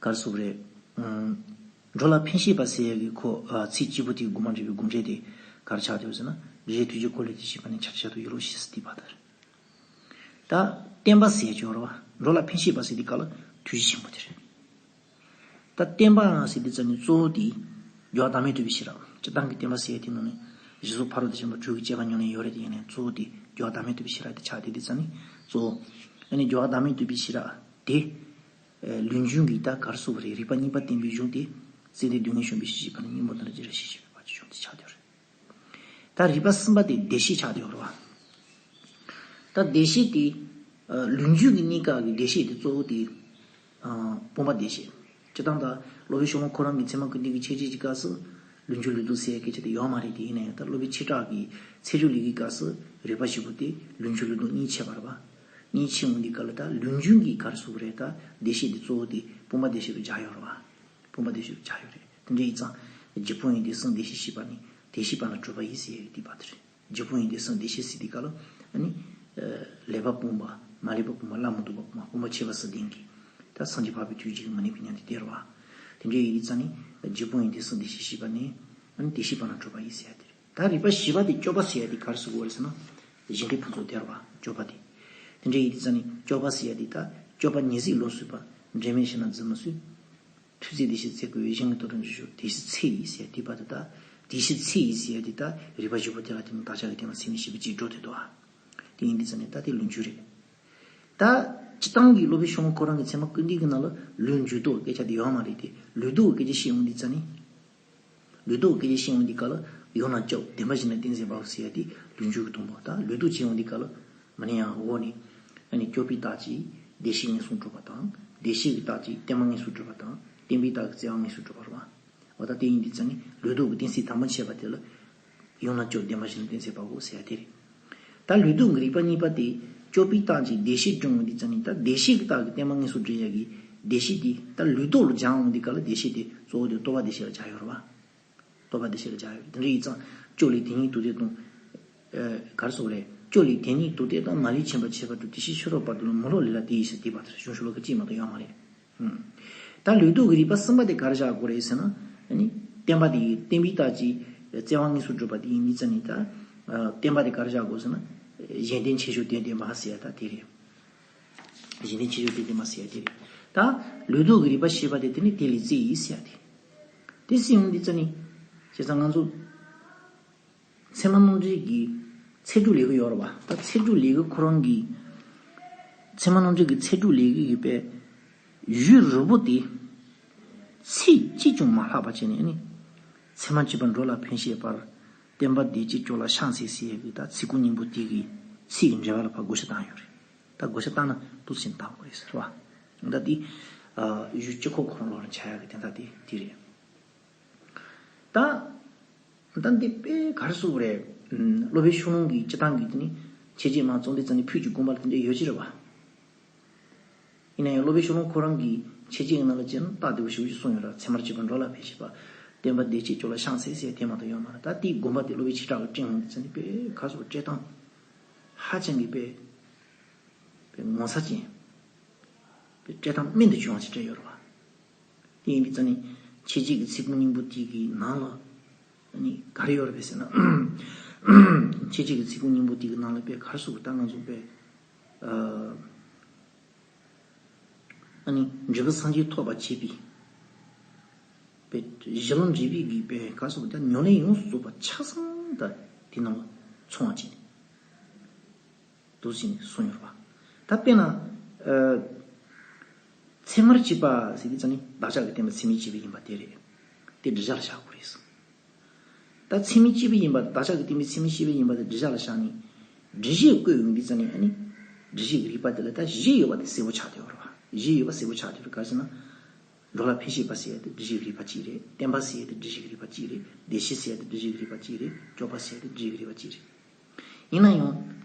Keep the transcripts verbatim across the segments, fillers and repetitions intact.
ག་རེ་ཟེར་དགོས་རེད། ཨམ། འགྲོ་ལ་ཕན་བཞེད་པ་ཟེར་ཡག་གི་ཁོ་ཨ་ཚིག་གཅིག་པོ་དེའི་དགོངས་པ་འགྲེལ་བའི་དགོངས་འགྲེལ་དེ་ག་རེ་ཆགས་བསྡད་ཡོད་ཟེར་ན། རིགས་ཐོས་ཀྱི་འཁོར་ལོའི་དེ་བཞིན་པ་ནི་ཆ་ཆ་དུ་ཡོད་ལོ་ཞེས་སུ་བསྡུས་པ་ལྟར། ད་བསྟན་པ་ཟེར་ཡག་ཅིག་ཡོད་རེད་བ། འགྲོ་ལ་ཕན་བཞེད་པ་ཟེར་དེ་ག་ལ་ཐུགས་རྗེ་ཆེན་པོ་དེ་རེད། ད་བསྟན་པ་ཟེར་དེ་ཙམ་ནི་གཙོ་བོ་དེ་རྒྱལ་བ་བདག་མེད་ཐོབ་པའི་ཤེས་རབ། སྤྱིར་བཏང་གི་བསྟན་པ་ཟེར་ཡག་དེ་ནང་ནས་གཞི་གཟུགས་ཕ་རོལ་ཏུ་ཕྱིན་པ་དྲུག་གི་དཔྱད་པ་ཉམས་ལེན་ཡོད་རེད་དེ། ཡིན་ནའི་གཙོ་བོ་དེ་རྒྱལ་བ་བདག་མེད་ཐོབ་པའི་ཤེས་རབ་དེ་ཆགས་དེ། དེ་ཙམ་ནི་གཙོ་བོ་ཨ་ནི་རྒྱལ་བ་བདག་མེད་ཐོབ་པའི་ཤེས་རབ་དེ། ཨ་ལུགས་འབྱུང་གི་ད་ག་རེ་ཟེར་དགོས་རེད། རིགས་པ་གཉིས་པ་བསྟན་པའི་གཞུང་དེ། བརྩེ་ལྡན་སྡུག་བསྔལ་བཤགས་པའི་ཤེས་བྱེད་པ་ནི། སྙིང་པོ་དང་རྗེས་རབ་ཤེས་བྱེད་པའི་བར་གྱི་གཞུང་དེ་ཆགས་བསྡད་ཡོད་རེད། ད་རིགས་པ་གསུམ་པ་དེ་བདེ་གཤེགས་ཆགས་བསྡད་ཡོད་རེད་བ། ད་བདེ་གཤེགས་དེ་ཨ་ལུགས་འབྱུང་གི་གནས་སྐབས་ཀྱི་བདེ་གཤེགས་དེ་གཙོ་བོ་དེ་ཨ་དཔུང་པ་བདེ་གཤེགས། སྤྱིར་བཏང་ད་སློབ་དཔོན་ཤོ་ལོ་ཀ་ཁོ་རང་གི་ཚད་མ་ཀུན་བཏུས་ཀྱི་འཆད་རྩོད་ཀྱི་སྐབས་སུ་ལུགས་འབྱུང་ལུགས་ལྡོག་ཟེར་ཡག་སྐད་ཆ་དེ་ཡོད་མ་རེད་དེ། ཡིན་ན་ཡང་ད་སློབ་དཔོན་ཆོས་གྲགས་ཀྱི་ཚད་འཇོག་ལུགས་ཀྱི་སྐབས་སུ་རིགས་པ་བཞི་པོ་དེ་ལུགས་འབྱུང་ལུགས་ལྡོག་གཉིས་ཕྱེ་བ་རེད་བ། གཉིས་ཕྱེ་འོང་དུས་སྐབས་ལ་ད་ལུགས་འབྱུང་གི་ག་རེ་ཟེར་དགོས་རེད། ད་བདེ་གཤེགས་དེ་གཙོ་བོ་དེ་དཔུང་པ་བདེ་གཤེགས་ལ་སྦྱར་ཡོད་རེད་བ། དཔུང་པ་བདེ་གཤེགས་ལ་སྦྱར་ཡོད་རེད། དེ་འདྲ་ཡིན་ཙང་། རྒྱུ་སྤོང་ཡིན་ཏེ་གསུམ་བདེ་གཤེགས་ཞེས་པ་ནི་བདེ་གཤེགས་པ་ན་གྲུབ་པ་ཡིན་ཟེར་ཡག་དེ་བ་དེ་རེད། རྒྱུ་སྤོང་ཡིན་ཏེ་གསུམ་བདེ་གཤེགས་ཟེར་དུས་སྐབས་ལ་ཨ་ནི་ལེགས་པ་སྤུངས་པ། མ་ལེགས་པ་སྤུངས་པ། སླར་མི་ལྡོག་པ་སྤུངས་པ། སྤུངས་པ་ཁྱད་པར་གསུམ་ལྡན་གྱི་ད་སངས་རྒྱས་འཕགས་པའི་ཐུགས་རྗེ་གི་མ་ནིང་བའི་ཉམས་དེ་དེ་རེད་བ། དེ་འདྲ་ཡིན་དུས་ཙང་ནི་རྒྱུ་སྤོང་ཡིན་ཏེ་གསུམ་བདེ་གཤེགས་ཞེས་པ་ནི་ཨ་ནི་བདེ་གཤེགས་པ་ན་གྲུབ་པ་ཡིན་ཟེར་ཡག་དེ་རེད། ད་རིགས་པ་བཞི་པ་དེ་སྤྱོད་པ་ཟེར་ཡག་དེ་ག་རེ་ཟེར་དགོས་རེད་ཟེར་ན། གཞན་དོན་ཕུན་ཚོགས་དེ་རེད་བ། སྤྱོད་པ་དེ། དེ་འདྲ་ཡིན་དུས་ཙང་ནི་སྤྱོད་པ་ཟེར་ཡག་དེ་ད་སྤྱོད་པ་ཉེར་གཅིག་ལོགས་སུ་ཡོད་པ། འབྲེལ་མེད་ཕྱིར་ན་འཛིན་མི་སྲིད། ཐུབ་ཚེ་བདེ་གཤེགས་རྩེ་བསྐོར་བའི། གཞན་གྱི་དོན་དུ་འཇུག་ཕྱིར་བདེ་གཤེགས་ཚེ་ཡིས་ཟེར་དེ་བར་དུ་ད། བདེ་གཤེགས་ཚེ་ཡིས་ཟེར་དེ་ད་རིགས་པ་བཞི་པོ་དེ་ལ་བརྟེན་ནས་བདག་ཅག་གི་བསྟན་པ་ཚད་མེད་བཞི་པའི་གཅིག་འགྲོ་དེ་འདུག་ཨ། དེ་ཡིན་དུས་ཙང་ནས་ད་དེ་ལུགས་འབྱུང་རེད། ད་སྤྱིར་བཏང་གི་སློབ་དཔོན་ཤོ་ལོ་ཀ་ཁོ་རང་གི་ཚད་མ་ཀུན་བཏུས་ཀྱི་ནང་ལ་ལུགས་འབྱུང་ལྡོག་གི་སྐད་ཆ་དེ་ཡོད་མ་རེད་དེ། ལུགས་ལྡོག་གི་སྐད་ཆ་བཤད་ཡོང་དུས་ཙང་ནས། ལུགས་ལྡོག་གི་སྐད་ཆ་བཤད་ཡོང་དུས་སྐབས་ལ་ཡང་ན་སྐྱོབ་བདེན་པ་བཞི་ན་གཏན་ཚིགས་པའོ་ཟེར་ཡག་དེ་ལུགས་འབྱུང་གི་དང་པོ། ད་ལུགས་ལྡོག་བྱེད་ཡོང་དུས་སྐབས་ལ། མ་ནི་ཡང་འོག་ནས། ཨ་ནི་སྐྱོབ་པའི་རྟགས་ཀྱིས་བདེ་གཤེགས་ངན་སོང་སྒྲུབ་པ་དང་། བདེ་གཤེགས་ཀྱི་རྟགས་ཀྱིས་བརྟན་པ་ངན་སོང་སྒྲུབ་པ་དང་། བརྟན་པའི་རྟགས་ཀྱིས་བརྩེ་བ་ངན་སོང་སྒྲུབ་པ་རེད་བ། འོ་ད་དེ་ཡིན་དུས་ཙང་ནི་ལུགས་ལྡོག་གི་གཏན་ཚིགས་དང་པོ་འཆད་པ་དེ་ལ། ཡང་ན་སྐྱོབ་བདེན་པ་བཞི་ན་གཏན་ཚིགས་པའོ་ཟེར་ཡག་དེ་རེད། ད་ལུགས་ལྡོག་གི་རིགས་པ་གཉིས་པ་དེ་སྐྱོབ་པའི་རྟགས་ཀྱིས་བདེ་གཤེགས་སྒྲུབ་ཡོང་དུས་ཙང་ནི། ད་བདེ་གཤེགས་ཀྱི་རྟགས་ཀྱིས་བརྟན་པ་ངན་སོང་སྒྲུབ་ཡག་གི་བདེ་གཤེགས་དེ། ད་ལུགས་ལྡོག་ལ་སྦྱར་ཡོང་དུས་སྐབས་ལ་བདེ་གཤེགས་དེ་གཙོ་བོ་དེ་རྟོགས་པ་བདེ་གཤེགས་ལ་སྦྱར་ཡོད་རེད་བ། རྟོགས་པ་བདེ་གཤེགས་ལ་སྦྱར་ཡོད། དེ་འདྲ་ཡིན་ཙང་སྐྱོབ་ལས་དེ་ཉིད་དུ་བདེ་དང་། ཨ་ག་རེ་ཟེར་དགོས་རེད། སྐྱོབ་ལས་དེ་ཉིད་དུ་བདེ་དང་། མ་ལུས་ཁྱིམ་པ་ཁྱད་པར་དུ། བདེ་གཤེགས་ཆོས་རབ་བར་དུ་ལ། མི་སློབ་ལས་ལ་དེ་ཡི་ཕྱིར། དེ་བར་དུ་གཞུང་ཤོ་ལོ་ཀ་གཅིག་མ་གཏོགས་ཡོད་མ་རེད། ཨུམ། ད་ལུགས་ལྡོག་གི་རིགས་པ་གསུམ་པ་དེ་ག་རེ་བཞག་དགོས་རེད་ཟེར་ན། ཨ་ནི་བརྟན་པ་དེ་ཡིས། བརྟན་པའི་རྟགས་ཀྱིས་བརྩེ་བ་ངན་སོང་སྒྲུབ་པ་དེ་ཡིན་དུས་ཙང་ནི། ད་ཨ་བརྟན་པ་དེ་ག་རེ་བཞག་དགོས་ཟེར་ན། གཞན་དོན་ཆེ་ཤོས་དོན་བདེན་པ་ཟེར་ཡག་ད་དེ་རེད། གཞན་དོན་ཆེ་ཤོས་དོན་བདེན་པ་ཟེར་ཡག་དེ་རེད། ད་ལུགས་ལྡོག་གི་རིགས་པ་བཞི་པ་དེ་དེ་ནི་དེ་ལས་བརྩེ་ཡིས་ཟེར་ཡག་དེ། དེ་ཟེར་ཡོང་དུས་ཙང་ནི། བྱས་ཙང་ང་ཚོ་ཚད་མ་རྣམ་འགྲེལ་གྱི་ཚད་གྲུབ་ལས་འགུལ་ཡོད་རེད་བ། ད་ཚད་གྲུབ་ལས་འགུལ་ཁོ་རང་གི། ཚད་མ་རྣམ་འགྲེལ་གྱི་ཚད་གྲུབ་ལས་འགུལ་གྱི་པའི་གཞུང་རིལ་པོ་དེ་ཚིག་གཅིག་ཀྱང་མ་ལྷག་པ་བྱས་ནས་ནི། ཚད་མར་གྱུར་པ་འགྲོ་ལ་ཕན་བཞེད་པར། བསྟན་པ་བདེ་སྐྱིད་སྐྱོབ་ལ་ཕྱག་འཚལ་ཟེར་ཡག་གི་ད་ཚིག་རྐང་སྙིང་པོ་དེ་གི་ཚིག་གི་འགྲེལ་པ་ལ་ཕར་བགོ་བཤའ་བཏང་ཡོད་རེད། ད་བགོ་བཤའ་བཏང་ན་འདུག་སེ་བཏང་དགོས་རེད་ཟེར་བ། ད་དེ་གཞུང་སྤྱི་ཁོག་ཁོ་རང་ལོགས་ལ་ཆགས་ཡག་གི་དོན་དག་དེ་དེ་རེད། ད། ད་འདི་དཔེ་ག་རེ་ཟེར་དགོས་རེད། ཨུམ། སློབ་དཔོན་ཤོ་ལོ་ཀ་གི་སྤྱིར་བཏང་གི་དེ་ནི་འཆད་རྩོད་མ་རྩོམ་དུས་ཙང་ནི་ཕུད་ཀྱི་དགོངས་པ་ལ་དེ་འདྲ་ཡོད་ཀྱི་རེད་བ། ཡིན་ན་ཡང་སློབ་དཔོན་ཤོ་ལོ་ཀ་ཁོ་རང་གི་འཆད་རྩོད་ཀྱི་ནང་ལ་ཅིག་རྟགས་བདེ་པོ་ཞེ་པོ་ཅིག་གསུངས་ཡོད་རེད། ཚད་མར་གྱུར་པ་འགྲོ་ལ་ཕན་བཞེད་པ། བསྟན་པ་བདེ་སྐྱིད་སྐྱོབ་ལ་ཕྱག་འཚལ་ཟེར་དེ་མ་གཏོགས་ཡོད་མ་རེད། ད་དེའི་དགོངས་པ་དེ་སློབ་དཔོན་ཆོས་གྲགས་ཀྱིས་བཀྲལ་ཡོང་དུས་ཙང་ནི་དཔེ་ག་རེ་ཟེར་དགོས། བཀྲལ་སྟངས་ཧ་ཅང་གི་དཔེ་དཔེ་ངོ་མཚར་ཅན། དཔེ་བཀྲལ་སྟངས་རྨད་དུ་བྱུང་བ་ཞིག་བཀྲལ་ཡོད་རེད་བ། དེ་ཡིན་དུས་ཙང་ནི་འཆད་རྩོད་ཀྱི་ཚིག་རྐང་སྙིང་པོ་དེ་གི་ནང་ལ་ནི་ག་རེ་ཡོད་རེད་པས་ཟེར་ན། འཆད་རྩོད་ཀྱི་ཚིག་རྐང་སྙིང་པོ་དེ་གི་ནང་ལ་དཔེ་ག་རེ་ཟེར་དགོས། ད་ང་ཚོ་དཔེ་ཨ་ནི་འབྲས་བུ་སངས་རྒྱས་ཐོབ་པར་བྱེད་པའི་དཔེ་གཞི་ལམ་འབྲས་བུ་གི་དཔེ་ག་རེ་ཟེར་དགོས། ད་ཉམས་ལེན་ཡོངས་སུ་རྫོགས་པ་ཆ་ཚང་ད་དེ་ནང་ལ་ཚང་བ་བྱས་ནས། འདུག་ཟེར་ནས་གསུངས་ཡོད་རེད་པ། ད་དཔེར་ན། ཨ། ཚད་མར་གྱུར་པ་ཟེར་དུས་ཙང་ནི་བདག་ཅག་གི་བསྟན་པ་ཚད་མར་གྱུར་པ་ཡིན་པ་དེ་རེད། དེ་འགྲེལ་བྱ་ལ་བཞག་དགོས་རེད། ད་ཚད་མར་གྱུར་པ་ཡིན་པ། བདག་ཅག་གི་བསྟན་པ་ཚད་མར་གྱུར་པ་ཡིན་པ་དེ་འགྲེལ་བྱ་ལ་བཞག་ནས། འགྲེལ་བཤད་བཀོད་ཡོང་དུས་ཙང་ནི་ཨ་ནི། འགྲེལ་བཤད་ཀྱི་རིགས་པ་དེ་ལ་ད་བཞི་ཡོད་པ་དེ་གསལ་པོ་ཆགས་བསྡད་ཡོད་རེད་པ། བཞི་ཡོད་པ་གསལ་པོ་ཆགས་བསྡད་ཡོད་རེད། ག་རེ་ཟེར་ན། འགྲོ་ལ་ཕན་བཞེད་པ་ཟེར་ཡག་དེ་འགྲེལ་བཤད་ཀྱི་རིགས་པ་གཅིག་རེད། བསྟན་པ་ཟེར་ཡག་དེ་འགྲེལ་བཤད་ཀྱི་རིགས་པ་གཅིག་རེད། བདེ་གཤེགས་ཟེར་ཡག་དེ་འགྲེལ་བཤད་ཀྱི་རིགས་པ་གཅིག་རེད། སྐྱོབ་པ་ཟེར་ཡག་དེ་འགྲེལ་བཤད་ཀྱི་རིགས་པ་གཅིག་རེད། ཡིན་ན་ཡང་།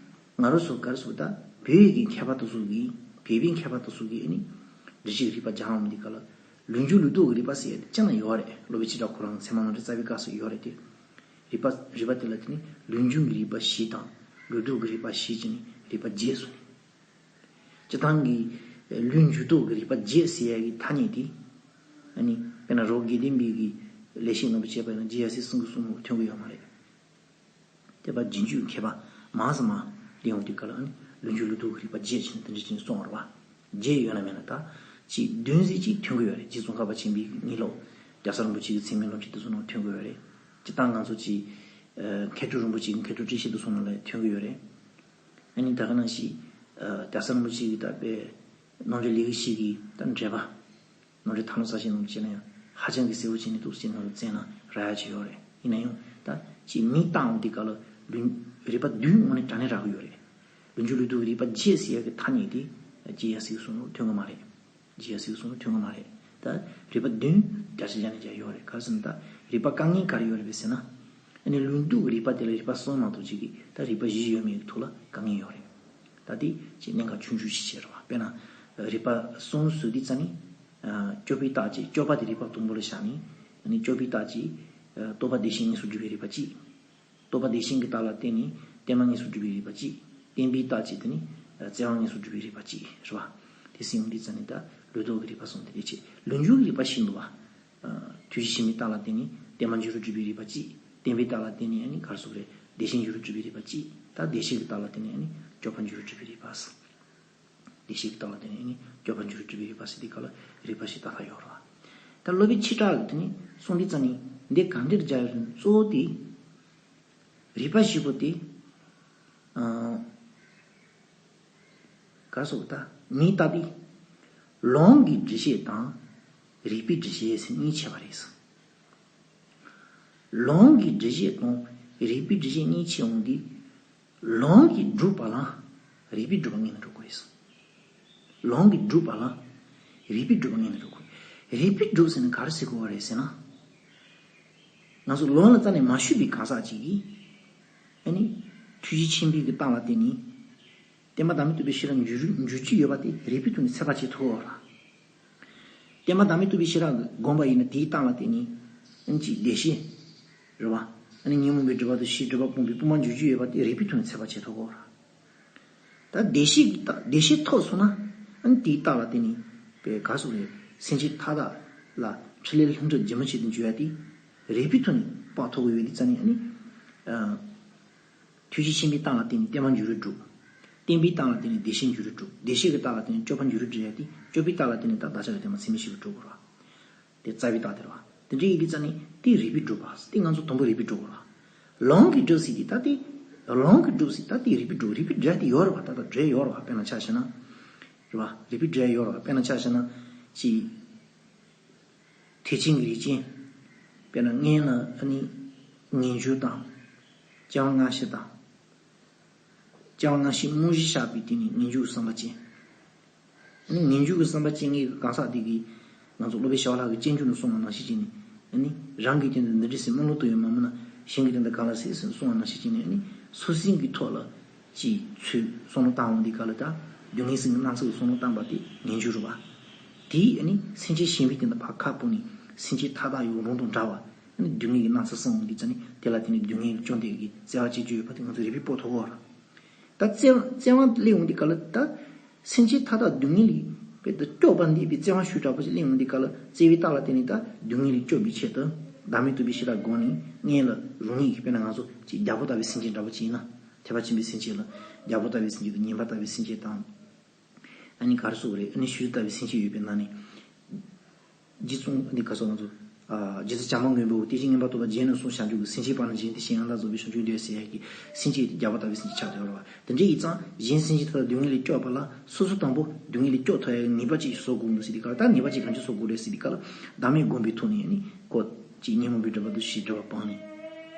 ང་རང་ཚོ་ག་རེ་ཟེར་དགོས། ད་བོད་ཀྱི་མཁས་པ་དེ་ཚོ་གིས། བོད་པའི་མཁས་པ་དེ་ཚོ་གིས་ཨ་ནི་འགྲེལ་བཤད་ཀྱི་རིགས་པ་སྦྱང་ཡོང་དུས་སྐབས་ལ། ལུགས་འབྱུང་ལུགས་ལྡོག་གི་རིགས་པ་ཟེར་ཡག་དེ་སྤྱིར་ན་ཡོད་རེད། སློབ་དཔོན་ཆོས་གྲགས་ཁོ་རང་ཚད་མ་རྣམ་འགྲེལ་རྩ་བའི་སྐབས་སུ་ཡོད་རེད་དེ། རིགས་པ་རིགས་པ་དེ་ལ་དེ་ནི་ལུགས་འབྱུང་གི་རིགས་པ་བཞི་དང་། ལུགས་ལྡོག་གི་རིགས་པ་བཞི་བྱས་ནས་རིགས་པ་བརྒྱད་གསུངས་ནས། སྤྱིར་བཏང་གི་ལུགས་འབྱུང་ལྡོག་གི་རིགས་པ་བརྒྱད་ཟེར་ཡག་གི་ཐ་སྙད་དེ། ཨ་ནི་དཔེར་ན་རི་བོ་དགེ་ལྡན་པའི་གི་ལེགས་བཤད་རྣམ་པ་བྱས་པ་ཡིན་ན་རྗེ་ཡབ་སྲས་གསུམ་གྱིས་གསུངས་ནོ་ཐོན་གི་ཡོད་མ་རེད། དེ་བར་རྗེས་འཇུག་མཁས་པ་མང་ཙམ་མང་སྟེ་ཡོང་དུས་སྐབས་ལ་ཨ་ནི་ལུས་འབྱུང་ལུགས་ལྡོག་གི་རིགས་པ་བརྒྱད་ཅིག་ནི་དེ་འདྲ་ཅིག་གསུངས་པ་རེད་བ། བརྒྱད་ཡོད་ན་མེད་ན་ད་ཅིག་བདུན་ཟེར་ཅིག་ཐོན་གི་ཡོད་རེད། རྗེ་ཙོང་ཁ་པ་ཆེན་པོའི་གི་དངོས་སློབ་རྒྱལ་ཚབ་རིན་པོ་ཆེ་གི་ཚད་མའི་སློབ་ཁྲིད་དེ་ཚོ་ནང་ཐོན་གི་ཡོད་རེད། སྤྱིར་བཏང་ང་ཚོ་ཅིག་མཁས་གྲུབ་རིན་པོ་ཆེ་གི་མཁས་གྲུབ་བཀྲ་ཤིས་དེ་ཚོ་ནང་ལ་ཐོན་གི་ཡོད་རེད། ཨ་ནི་ད་ག་ནང་བཞིན་རྒྱལ་ཚབ་རིན་པོ་ཆེ་གི་ད་དཔེ་རྣམ་འགྲེལ་ལེགས་བཤད་ཀྱི་ད་འགྲེལ་པ། རྣམ་འགྲེལ་ཐར་ལམ་གསལ་བྱེད་རྣམས་བྱས་ན་ཡང་ཧ་ཅང་གི་གསལ་པོ་བྱས་ནས་འདུག་ཅེས་རྣམས་ལ་བཙལ་ན་རག་ཡ་ཅིག་ཡོད་རེད། ཡིན་ན་ཡང་ད་ཅིག་མིང་བཏགས་འོང་དུས་སྐབས་ལ་ལུས་རིགས་པ་བདུན་དངོས་གནས་དྲང་གནས་རག་གི་ཡོད་རེད། ལུས་འབྱུང་ལུགས་ལྡོག་རིགས་པ་བརྒྱད་ཟེར་ཡ་གི་ཐ་སྙད་དེ་རྗེ་ཡབ་སྲས་གསུངས་ནོ་ཐོན་གི་མ་རེད། རྗེ་ཡབ་སྲས་གསུངས་ནོ་ཐོན་གི་མ་རེད། ད་རིགས་པ་བདུན་བརྒྱ་ཆ་བརྒྱ་ནས་བརྒྱ་ཡོད་རེད། ག་རེ་ཟེར་ན་ད་རིགས་པ་དཀའ་ངལ་ག་རེ་ཡོད་རེད་པས་ཟེར་ན། ཨ་ནི་ལུས་ལྡོག་གི་རིགས་པ་དེ་ལ་རིགས་པ་གསུམ་མ་གཏོགས་ཅིག་གིས་ད་རིགས་པ་བཞི་ཡོད་མེད་ཀྱི་ཐོག་ལ་དཀའ་ངལ་ཡོད་རེད། ད་དེ་ཅིག་གནད་འགག་ཆུང་ཆུང་ཞིག་བྱས་རེད་བ། དཔེར་ན་རིགས་པ་གསུམ་ཟེར་དུས་ཙ་ནི། སྐྱོབ་པའི་རྟགས་ཀྱིས་སྐྱོབ་པ་དེ་རིགས་པ་དང་པོ་ལ་བཞག་ནས། ཨ་ནི་སྐྱོབ་པའི་རྟགས་ཀྱིས་རྟོག་པ་བདེ་གཤེགས་དངོས་སུ་གྲུབ་པའི་རིགས་པ་གཅིག་རྟོག་པ་བདེ་གཤེགས་ཀྱི་རྟགས་ལ་བརྟེན་ནས་བརྟན་མ་དངོས་སུ་གྲུབ་པའི་རིགས་པ་གཅིག་བརྟན་པའི་རྟགས་ཀྱིས་དེ་ནི་བརྩེ་བ་དངོས་སུ་གྲུབ་པའི་རིགས་པ་གཅིག་རེད་བ། དེ་སྲིད་ཡོང་དུས་ཙ་ནི་ད་ལུས་ལྡོག་གི་རིགས་པ་གསུམ་དེ་རེད་ཅེས་ལུས་འབྱུང་གི་རིགས་པ་ཞིག་འདུག་བ། ཐུགས་རྗེ་ཆེན་པོའི་རྟགས་ལ་བརྟེན་ནས་བརྟན་མ་འགྱུར་རུ་གྲུབ་པའི་རིགས་པ་གཅིག་བརྟན་པའི་རྟགས་ལ་བརྟེན་ནས་ཨ་ནི་ག་རེ་ཟེར་དགོས་རེད། བདེ་གཤེགས་འགྱུར་རུ་གྲུབ་པའི་རིགས་པ་གཅིག་ད་བདེ་གཤེགས་ཀྱི་རྟགས་ལ་བརྟེན་ནས་ཨ་ནི་སྐྱོབ་པ་འགྱུར་རུ་གྲུབ་པའི་རིགས་པ་ཟེར། བདེ་གཤེགས་ཀྱི་རྟགས་ལ་བརྟེན་ནས་ཨ་ནི་སྐྱོབ་པ་འགྱུར་རུ་གྲུབ་པའི་རིགས་པ་ཟེར་དུས་སྐབས་ལ་རིགས་པ་བཞི་ཏག་ཏག་ཡོད་རེད་བ། ད་སློབ་དཔོན་ཆོས་གྲགས་ཀྱིས་དེ་ནི་གསུངས་དུས་ཙ་ནི་འདི་ག་འདྲར་སྦྱར་ཡོད་གཙོ་བོ་དེ། རིགས་པ་བཞི་པོ་དེ། ཨ། ག་སོགས་ད་མིང་བཏགས་པའི་ལུང་གི་སྒྲུབ་བྱེད་དང་རིགས་པའི་སྒྲུབ་བྱེད་ཟེར་གཉིས་ཕྱེ་བ་རེད། ལུང་གི་སྒྲུབ་བྱེད་དང་རིགས་པའི་སྒྲུབ་བྱེད་གཉིས་ཕྱེ་འོང་དུས། ལུང་གིས་སྒྲུབ་པ་ལ་རིགས་པས་སྒྲུབ་པ་ངེས་ནས་འགྲོ་དགོས་རེད། ལུང་གིས་སྒྲུབ་པ་ལ་རིགས་པས་སྒྲུབ་པ་ངེས་ནས་འགྲོ་དགོས། རིགས་པས་སྒྲུབ་ཟེར་ན་ག་རེ་ཟེར་དགོས་པ་རེད་ཟེར་ན། ང་ཚོ་ལུང་ལ་རྩ་ནས་མ་ཞུགས་པའི་གང་ཟག་ཅིག་གིས། ཨ་ནི། ཐུགས་རྗེ་ཆེན་པོའི་གི་རྟགས་ལ་བརྟེན་ནས། བརྟན་པ་བདག་མེད་རྟོགས་པའི་ཤེས་རབ་འགྱུར་འགྱུར་རྒྱུ་ཡོད་པ་དེ་རིགས་པའི་ཐོག་ནས་ཚད་པ་བྱེད་ཐུབ་ཀྱི་ཡོད་རེད། བརྟན་པ་བདག་མེད་རྟོགས་པའི་ཤེས་རབ་ཀྱིས་བསྒོམས་པ་ཡིན་ན་དེའི་རྟགས་ལ་བརྟེན་ནས། ཨ་ནི་ཅིག་བདེ་གཤེགས། རེད་བ། ཨ་ནི་ཉོན་མོངས་པའི་སྒྲིབ་པ་དང་ཕྱིའི་སྒྲིབ་པ་སྤངས་པའི་སྤོང་བ་འགྱུར་རྒྱུ་ཡོད་པ་དེ་རིགས་པའི་ཐོག་ནས་ཚད་པ་བྱེད་ཐུབ་ཀྱི་ཡོད་རེད། ད་བདེ་གཤེགས་ཀྱི་རྟགས་བདེ་གཤེགས་ཐོབ་སོང་ན། ཨ་ནི་དེའི་རྟགས་ལ་བརྟེན་ནས་པའི་ག་སོགས་རེད། སེམས་ཅན་མཐའ་དག་ལ་འཕྲིན་ལས་ལྷུན་གྲུབ་རྒྱུན་མི་ཆད་དུ་འཇུག་ཡ་དེ་རིགས་པའི་ཐོག་ནས་དཔག་ཐུབ་ཀྱི་ཡོད་དུས་ཙ་ནི་ཨ་ནི། ཨ། ཐུགས་རྗེ་ཆེན་པོའི་རྟགས་ལ་བརྟེན་ནས་བརྟན་པ་འགྱུར་རུ་འགྲུབ། བརྟན་པའི་རྟགས་ལ་བརྟེན་ནས་བདེ་གཤེགས་འགྱུར་རུ་འགྲུབ། བདེ་གཤེགས་ཀྱི་རྟགས་ལ་བརྟེན་ནས་སྐྱོབ་པ་འགྱུར་རུ་འགྲུབ་ཡ་དེ་སྐྱོབ་པའི་རྟགས་ལ་བརྟེན་ནས་ད་བདག་ཅག་གི་བརྟན་པ་ཚད་མེད་བཞི་པོ་འགྲུབ་དགོས་རེད་བ། དེ་རྩ་བའི་རྟགས་དེ་རེད་བ། དེ་འདྲ་ཡིན་དུས་ཙ་ནི་དེ་རིགས་པས་སྒྲུབ་པ་དེ་ང་ཚོ་དང་པོ་རིགས་པས་སྒྲུབ་དགོས་རེད་བ། ལུང་གིས་སྒྲུབ་ཟེར་དེ་ད་དེ། ལུང་གིས་སྒྲུབ་ཟེར་ད་དེ་རིགས་པས་སྒྲུབ་རིགས་པས་སྒྲུབ་ཡ་དེ་ཡོད་རེད་བ། ད་ལྟ་འགྲེལ་ཡོད་རེད་བ། དཔེར་ན་ཆ་བཞག་ན། རེད་བ། རིགས་པས་སྒྲུབ་ཡ་ཡོད་རེད་བ། དཔེར་ན་ཆ་བཞག་ན། ཅིག་ཐེག་ཆེན་གྱི་རིགས་ཅན། དཔེར་ན་སྔོན་ལ་ཨ་ནི་ངེས་འབྱུང་དང་། སྐྱེ་བ་སྔ་ཕྱི་དང་། སྐྱེ་བ་སྔ་ཕྱི་རྨང་གཞི་བཞག་པའི་དེ་ནི་ངེས་འབྱུང་གི་བསམ་པ་ཅན། ཨ་ནི་ངེས་འབྱུང་གི་བསམ་པ་ཅན་གྱི་གང་ཟག་དེ་གིས་ང་ཚོ་སློབ་དཔོན་ཞི་བ་ལྷ་གིས་སྤྱོད་འཇུག་ནང་གསུངས་པ་ནང་བཞིན་བྱས་ནས། ཨ་ནི་རང་གི་སྟེང་དུ་འདི་འདྲ་ཟེར་སྨོན་ལམ་བཏབ་ཡོད་མ་མིན་ན། གཞན་གྱི་སྟེང་དུ་གང་ལ་ཟེར་ཟེར་གསུངས་པ་ནང་བཞིན་བྱས་ནས། ཨ་ནི་སོ་སོའི་གི་ཐོག་ལ། ཅིག་ཚུར་བསམ་བློ་བཏང་འོང་དུས་སྐབས་ལ་ད། སྡུག་བསྔལ་སེམས་ཀྱི་སྣང་ཚུལ་གྱི་བསམ་བློ་བཏང་པ་དེ་ངེས་འབྱུང་རེད་བ། དེས་ཨ་ནི་སེམས་ཅན་གཞན་པའི་སྟེང་དུ་ཕར་ཁ་སྤོས་ནས་སེམས་ཅན་མཐའ་དག་ཡོངས་རང་དང་འདྲ་བ། ཨ་ནི་སྡུག་བསྔལ་གྱི་སྣང་ཚུལ་གསུངས་འོང་དུས་ཙ་ནི་དེ་ལ་དེ་ནི་སྡུག་བསྔལ་གྱི་བཅོམ་ལྡན་གྱི་བརྩེ་བ་སྐྱེ་རྒྱུ་ཡོད་པ་དེ་ང་ཚོ་རིགས་པས་དཔོག་ཐུབ་ཀྱི་ཡོད་རེད། ད་བརྩེ་བ་བརྩེ་བ་སླེབས་འོང་དུས་སྐབས་ལ་ད། སེམས་ཅན་མཐའ་དག་སྡུག་བསྔལ་ལས་རྦད་དེ་སྐྱོབ་པ་འདི་པའི་བརྩེ་བ་ཞེ་དྲག་པོ་ཞིག་སླེབས་འོང་དུས་སྐབས་ལ། བརྩེ་བའི་རྟགས་ལ་བརྟེན་ནས་ད་སྡུག་བསྔལ་ལས་སྐྱོབ་པའི་ཆེད་དུ་བདག་མེད་རྟོགས་པའི་ཤེས་རབ་སྒོམ་ནས་སྔོན་ལ་རང་ཉིད་ཀྱི། དཔེར་ན་ང་ཚོ་ཅིག་རྒྱལ་པོ་ལྟ་བུའི་སེམས་ཅན་འདྲ་པོ་ཅིག་ཡིན་ན། ཐེག་པ་ཆེན་པོའི་སེམས་ཅན་ལ། རྒྱལ་པོ་ལྟ་བུའི་སེམས་ཅན་དང་ངན་པ་ལྟ་བུའི་སེམས་ཅན་དང་། ཨ་ནི་ག་རེ་ཟེར་དགོས་རེད། ཨ་ནི་ཤུལ་ལྟ་བུའི་སེམས་ཅན་ཡོད་པའི་ནང་ནས། རྗེ་ཙོང་འདི་ག་སོགས་ང་ཚོ། ཨ། རྗེ་བཙུན་བྱམས་པ་མགོན་པོ་དེ་བཞིན་ངན་པ་སྟོབས་དང་བརྒྱད་ནི་གསུངས་བྱང་ཆུབ་ཀྱི། སེམས་ཅན་དཔག་ནི་གཞན་དེ་བཞིན་ཡང་དག་རྫོགས་པའི་བྱང་ཆུབ་འདོད་ཟེར་ཡག་གི་སེམས་ཅན་དེ་རྒྱལ་པོ་ལྟ་བུའི་སེམས་ཅན་ཆགས་བསྡད་ཡོད་རེད་བ། དེ་འདྲ་ཡིན་ཙང་གཞན་སེམས་ཅན་དེ་དག་སྡུག་བསྔལ་ལས་སྐྱོབ་པ་ལ་སོ་སོ་དང་པོ་སྡུག་བསྔལ་ལས་སྐྱོབ་ཐུབ་ཡག་གི་ངེས་པ་ཅིག་བཟོ་དགོས་འདུག་ཟེར་དུས་སྐབས་ལ། ད་ངེས་པ་ཅིག་གང་ཅི་བཟོ་དགོས་རེད་ཟེར་དུས་སྐབས་ལ། བདག་མེད་སྒོམ་པའི་ཐོག་ནས་ཨ་ནི་ཁོ་ཅིག་ཉོན་མོངས་པའི་སྒྲིབ་པ་དང་ཞི་བའི་སྒྲིབ་པ་སྤངས་ནས།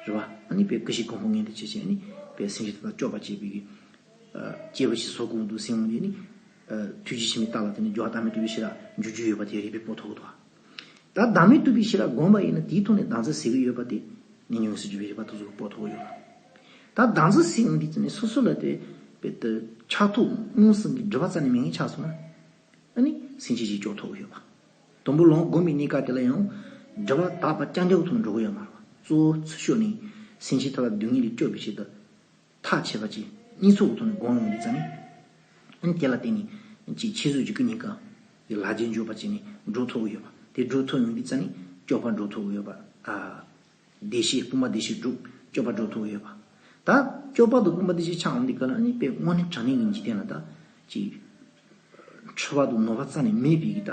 རེད་བ། ཨ་ནི་དཔེ་ཀུན་གཞི་གོང་འཕེལ་མངོན་དུ་བྱེད་ཅིང་ཨ་ནི་དཔེ་སེམས་ཅན་དེ་དག་སྐྱོབ་པར་བྱེད་པའི་གི། ཨ། སྐྱེས་བུ་ཞིག་བཟོ་དགོས་འདུག་ཟེར་འོང་དུས་ནི། ཨ། ཐུགས་རྗེ་ཆེན་པོའི་རྟགས་ལ་བརྟེན་ནས་རྒྱལ་བ་བདག་མེད་རྟོགས་པའི་ཤེས་རབ་འགྱུར་རྒྱུ་ཡོད་པ་དེ་རིགས་པས་དཔོག་ཐུབ་ཀྱི་འདུག། ད་བདག་མེད་རྟོགས་པའི་ཤེས་རབ་བསྒོམས་པ་ཡིན་ན་དེའི་ཐོག་ནས་བདག་འཛིན་ཟེར་གྱི་ཡོད་པ་དེ་ནི་ཉུང་ངུ་སུ་འགྱུར་བའི་རིགས་པ་དེ་ཚོ་དཔོག་ཐུབ་ཀྱི་ཡོད་རེད། ད་བདག་འཛིན་ཟེར་འོང་དུས་ནི་སོ་སོ་ལ་དེ་རྦད་དེ་ཆགས་ཐོག་མངོན་སུམ་གྱི་སྒྲིབ་པ་རྩ་ནས་མེད་མཁན་ཆགས་སོང་ན། ཨ་ནི་སེམས་ཅན་ཞིག་སྐྱོབ་ཐུབ་ཀྱི་ཡོད་པ། དང་པོ་ལུང་བསྒོམས་པའི་གནས་སྐབས་དེ་ལ་ཡང་སྒྲིབ་པ་དག་པ་རྐྱང་རྐྱང་ཐོག་ནས་འགྲོ་གི་ཡོད་མ་རེད་བ། གཙོ་བོ་ཚུར་ཤོག་ནས་སེམས་ཅན་དག་ལ་སྡུག་བསྔལ་ལས་སྐྱོབ་པའི་ཆེད་དུ། ཐག་ཆད་པ་ཅིག་གཉིས་ཚོགས་ཀྱི་ཐོག་ནས་སྒོམ་ཡོང་དུས་ཙ་ནི། ཨ་ནི་དེ་ལ་བརྟེན་ནས་ཅིག་ཁྱད་གསོད་ཀྱི་ཀུན་ཉེན་ཁ་གི་ལག་རྗེས་འཇོག་པ་བྱས་ནས་འགྲོ་ཐུབ་ཀྱི་ཡོད་པ། དེ་སྒྲུབ་ཐུབ་ཡོང་དུས་ཙ་ནི་སྐྱོབ་པ་སྒྲུབ་ཐུབ་ཡོད་པ། ཨ། བདེ་གཤེགས་སྤུན་པ་བདེ་གཤེགས་སྒྲུབ་སྐྱོབ་པ་སྒྲུབ་ཐུབ་ཡོད་པ། ད་སྐྱོབ་པ་དང་སྤུན་པ་བདེ་གཤེགས་ཆགས་འོང་དུས་ག་ལ་ཨ་ནི་དཔེ་དངོས་གནས་དྲང་གནས་ཀྱི་འཇིག་རྟེན་ལ་ད་ཅིག་འཁྲུལ་པ་དང་ནོར་བ་རྩ་ནས་མེད་པའི་གི་ད་